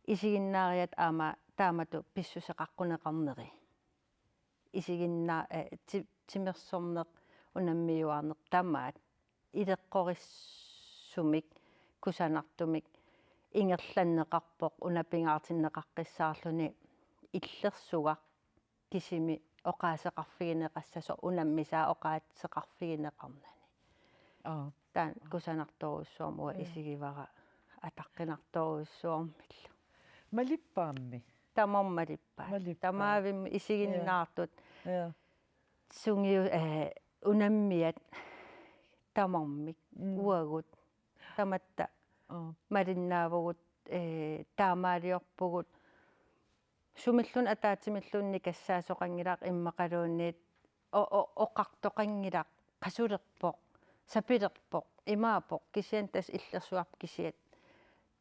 Isiginnaariat aamma taamatut pissuseqaqquneqarneri. Isiginna-, eh, ti-, timersorneq unammiuaarneq tamaat ileqqorissumik kusanartumik ingerlanneqarpoq, una pingaartinneqaqqissaarluni illersugaq kisimi oqaaseqarfigineqassasoq, unammisaa oqaaseqarfigineqarnani. Aa. Taanna kusanartorujussuarmik uanga, ja, isigivara ataqqinartorujussuarmillu. Malippaammi? Tamarmik malippaat. Malippaat. Tamavimmik isiginnaartut. Ja. Ja. Sungiu-, eh, unammiat tamarmik. Mm. Uagut tamatta, aa, malinnaavugut, eh, taamaaliorpugut. Sumilluunniit ataatsimilluunniit nikassaasoqanngilaq immaqaluunniit o-, o-, oqartoqanngilaq qasulerpoq, sapilerpoq, imaappoq, kisianni tassa illersugaq kisiat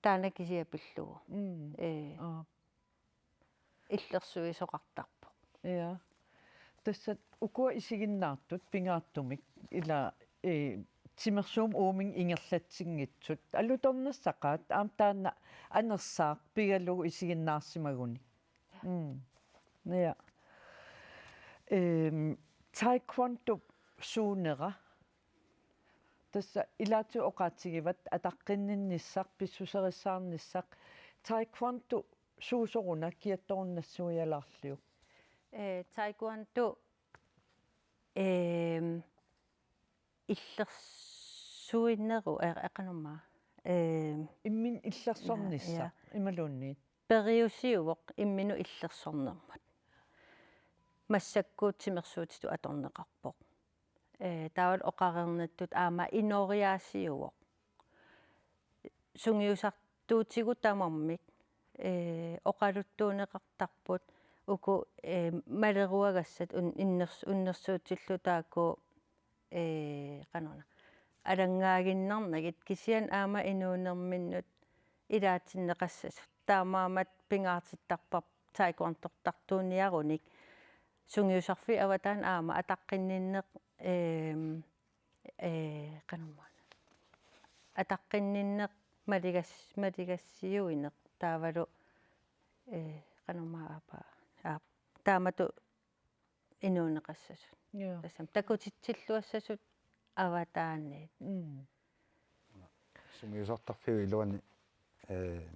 taanna kisiat pillugu. Mm. Ee. Aa. Illersuisoqartarpoq. Ja. Tassa ukua isiginnaartut pingaartumik ila ee, timersuummik uuminnga ingerlatsinngitsut. Alutornassaqaat aamma taanna anersaaq pigalugu isiginnaarsimagunik. Mm. Ja. Ehm, taekwondo suunera. Tassa ilaatigut oqaatigivat ataqqinninnissaq, pissuserissaarnissaq. Taekwondo suusoruna kiattorunnaarsuialaarliuk? Ee, taekwondo, ehm, illersuineru-, ee, ee, qanormaa. Ehm, Imminut illersornissaq, ja, ja, imaluunniit? Periusiuvoq imminut illersornermut. Massakkut timersuutitut atorneqarpoq. Ee, taavalu oqareernittut aamma inooriaasiuvoq. Sungiusartuutigut tamarmik, ee, oqaluttuuneqartarput uku, ee, maleruagassat un-, inners-, unnersuutillu taakku, ee, qanorna, alanngaaginnarnagit, kisianni aamma inuunerminnut ilaatinneqassasut. Taamaammat pingaartittarparput taekwondortartuuniarunik sungiusarfiup avataani aamma ataqqinninneq, ehm, ee, qanormaana. Ataqqinninneq maligas-, maligassiuineq taavalu, ee, qanormaa aapaa. Aap-, taamatut inuuneqassasut. Joo. Tassami takutitsilluassasut avataaniit. Mm. Sungiusartarfiup iluani, ee,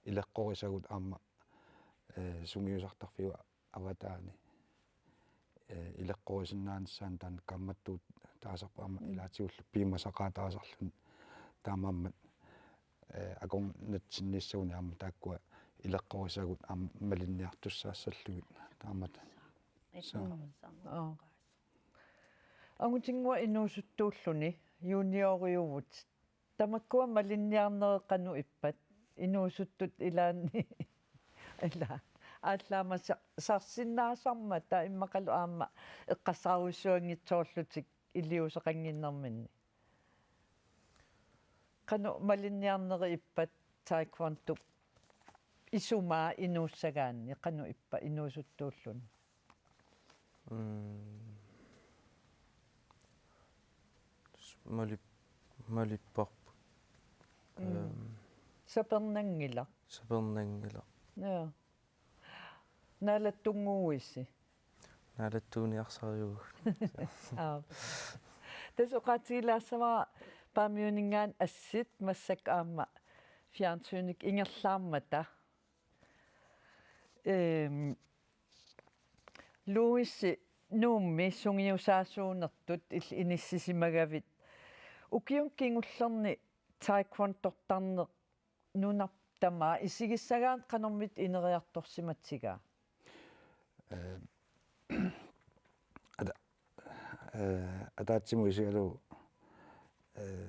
ileqqorisagut aamma, ee, sungiusartarfiup avataani, ee, ileqqorisinnaanissaanut taanna kaammattuutaasarpoq aamma, mm, ilaatigullu piumasaqaataasarluni taamaammat, ee, akornatsinniissaguni aamma taakkua ileqqorisagut aamma malinniartussaassallugit taamatut. Soo. Mm. Oo. Angutinnguaq inuusuttuulluni junioriuvutit. Tamakkua malinniarnerit qanoq ippat? Inuusuttut ilaanni. Ila. Aallaamasa-, sarsinnaasarmata immaqalu aamma eqqarsarujussuanngitsoorlutik iliuuseqannginnerminni. Qanoq malinniarnerit ippat taekwondop isumaa inuussagaanni, qanoq ippa inuusuttuulluni? Mm. S-, malip-, malipparput. Mm. Ehm. Sapernanngilaq. Sapernanngilaq. Joo. Naalattunnguuisi? Naalattuuniarsariugut. Aap. Tassa oqaatigilaassavara Paamiuninngaanniit assit massakkut aamma fjernsynikkut ingerlaarmata. Ehm, Louise Nuummi sungiusaasuunertut il-, inissisimagavit. Ukiuni kingullerni taekwondortarneq nunarput tamaat isigissagaanni qanormita ineriartorsimatigaa? Ee, ata-, ee, ataatsimut isigalugu, ee,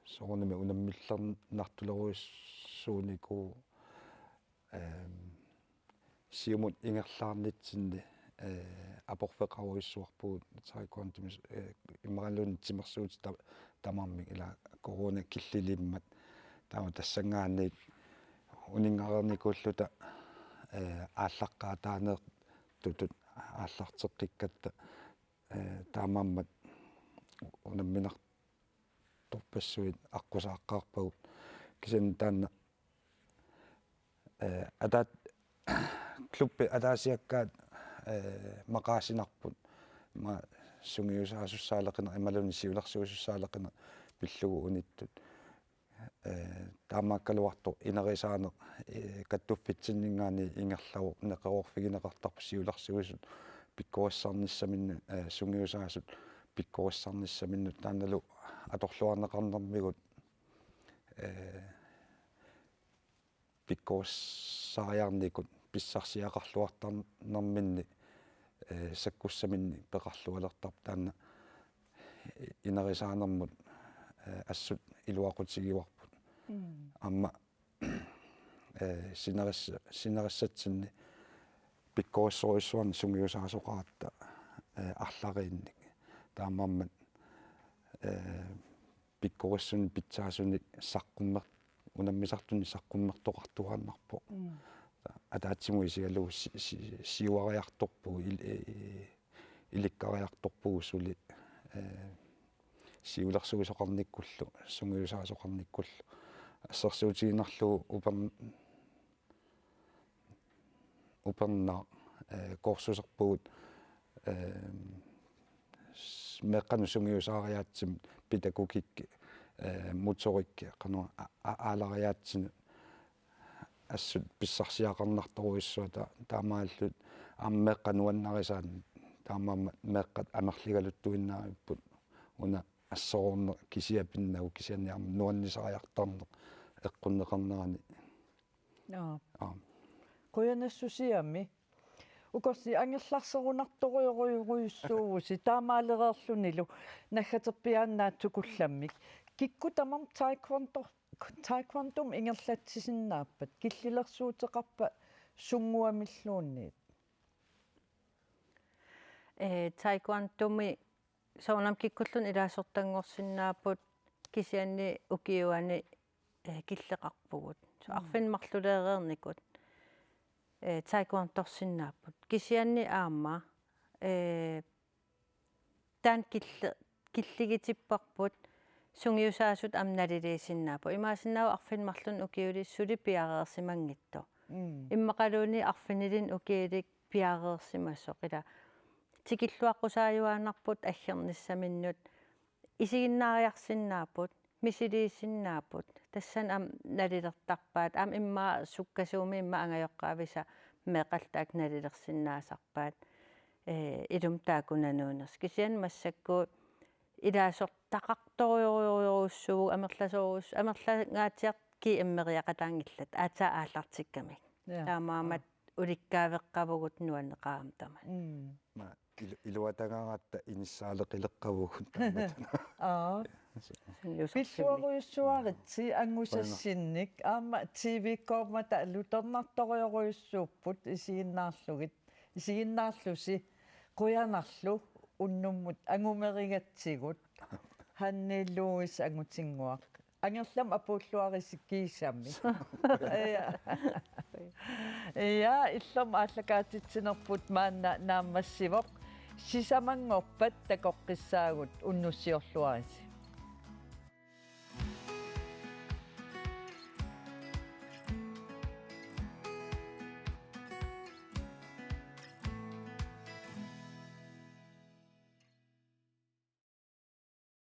soorunami unammillernartulerujussuunikuuvoq, ee, siumut ingerlaarnitsinni, ee, aporfeqarujussuarpugut taekwondomi, ee, imaluunniit timersuutit ta-, tamarmik, ila corona killilimmat. Taava tassanngaanniit uninngareernikuulluta, ee, aallaqqaataaneertutut aallarteqqikkatta, ee, taamaammat unamminar-, torpassuit aqqusaaqqaarpagut. Kisianni taanna, ee, ataat-, klubbi ataasiakkaat, ee, maqaasinarput, ma-, sungiusaasussaaleqineq imaluunniit siulersuisussaaleqineq pillugu unittut. Ee, taamaakkaluartoq inerisaaneq, ee, kattuffitsinninngaanniit ingerlavoq, neqeroorfigineqartarpoq siulersuisut pikkorissarnissaminnut, ee, sungiusaasut pikkorissarnissaminnut, taannalu atorluarneqarnermigut, ee, pikkorissariarnikut pissarsiaqarluartarnerminni, ee, sakkussaminnik peqarlualertarpoq, taanna inerisaanermut, ee, assut iluaqutigivarput. Mm. Aamma, ee, sineris-, sinerissatsinni pikkorissorujussuarnik sungiusaasoqaratta, ee, arlariinnik. Taamaammat, ee, pikkorissunik pitsaasunik saqqummer-, unammisartunik saqqummertoqartuaannarpoq. Mm. Ataatsimut isigalugu si-, si-, siuariartorpugut, il-, ee, ilikkariartorpugut suli, ee, siulersuisoqarnikkullu, sungiusaasoqarnikkullu, assersuutigiinnarlugu upern-, upernaaq, eh, kursuserpugut, eh, s-, meeqqanut sungiusaariaatsimut pædagogik, eh, motorik, qanoq a-, a-, aalariaatsinut assut pissarsiaqarnartorujussuaq ta-, taamaalillutik aamma meeqqat nuannarisaannik, taamaammat meeqqat amerligaluttuinnaavipput una assororneq kisiat pinnagu kisianni aamma nuannisariartarneq eqqunneqarnerani. Aap. Aap. Qujanassusiami. Ukorsi angerlarserunartorujorujorujussuuvusi taamaalereerlunilu naggaterpiaannaat sukullammik. Kikkut tamarmik taekwondo, taekwondomik ingerlatsisinnaappat, killilersuuteqarpa sunnguamilluunniit? Eh, taekwondomi soorunami kikkulluunniit ilaasortanngorsinnaapput kisianni ukiuani, eh, killeqarpugut. So, mm, arfineq-marluleereernikut, eh, taekwondorsinnaapput. Kisianni aamma, eh, taanna kille-, killigitipparput sungiusaasut aamma naliliisinnaapput. Imaassinnaavoq arfineq-marlunnik ukiulik suli piareersimanngitsoq. Mm. Immaqaluunniit arfinilinnik ukiulik piareersimasoq. Ila tikilluaqqusaajuaannarput aggernissaminut. Isiginnaariarsinnaapput, misiliisinnaapput, tassani aamma nalilertarpaat, aamma immaqa sukkasuumik immaqa angajoqqaavisa meeqqallu taakku nalilersinnaasarpaat, eh, ilumut taakku nanuunersut. Kisianni massakkut ilaasortaqartorujorujorujussuuvugut amerlasoorujus-, amerlangaatsiartut G M-eriaqataanngillat, aatsaat aallartikkamik. Ja. Taamaammat ulikkaaveqqavugut nuanneqaaq aamma tamaat. Mm. Ma ilu-, iluatagaratta inissaaleqileqqavugut taamatut. Aa. Sungiusarsimmik. Pilluarujussuaritsi angusassinnik, aamma T V-kkormata alutornartorujorujussuupput isiginnaarlugit, isiginnaarlusi, qujanarlu unnummut angumerigatsigut, Hanne Louis Angutinnguaq. Angerlamut apuulluarisi kiisami. Ja. Ja, illormut aallakaatitsinerput maanna naammassivoq. Sisamanngorpat takoqqissaagut, unnussiorluarisi.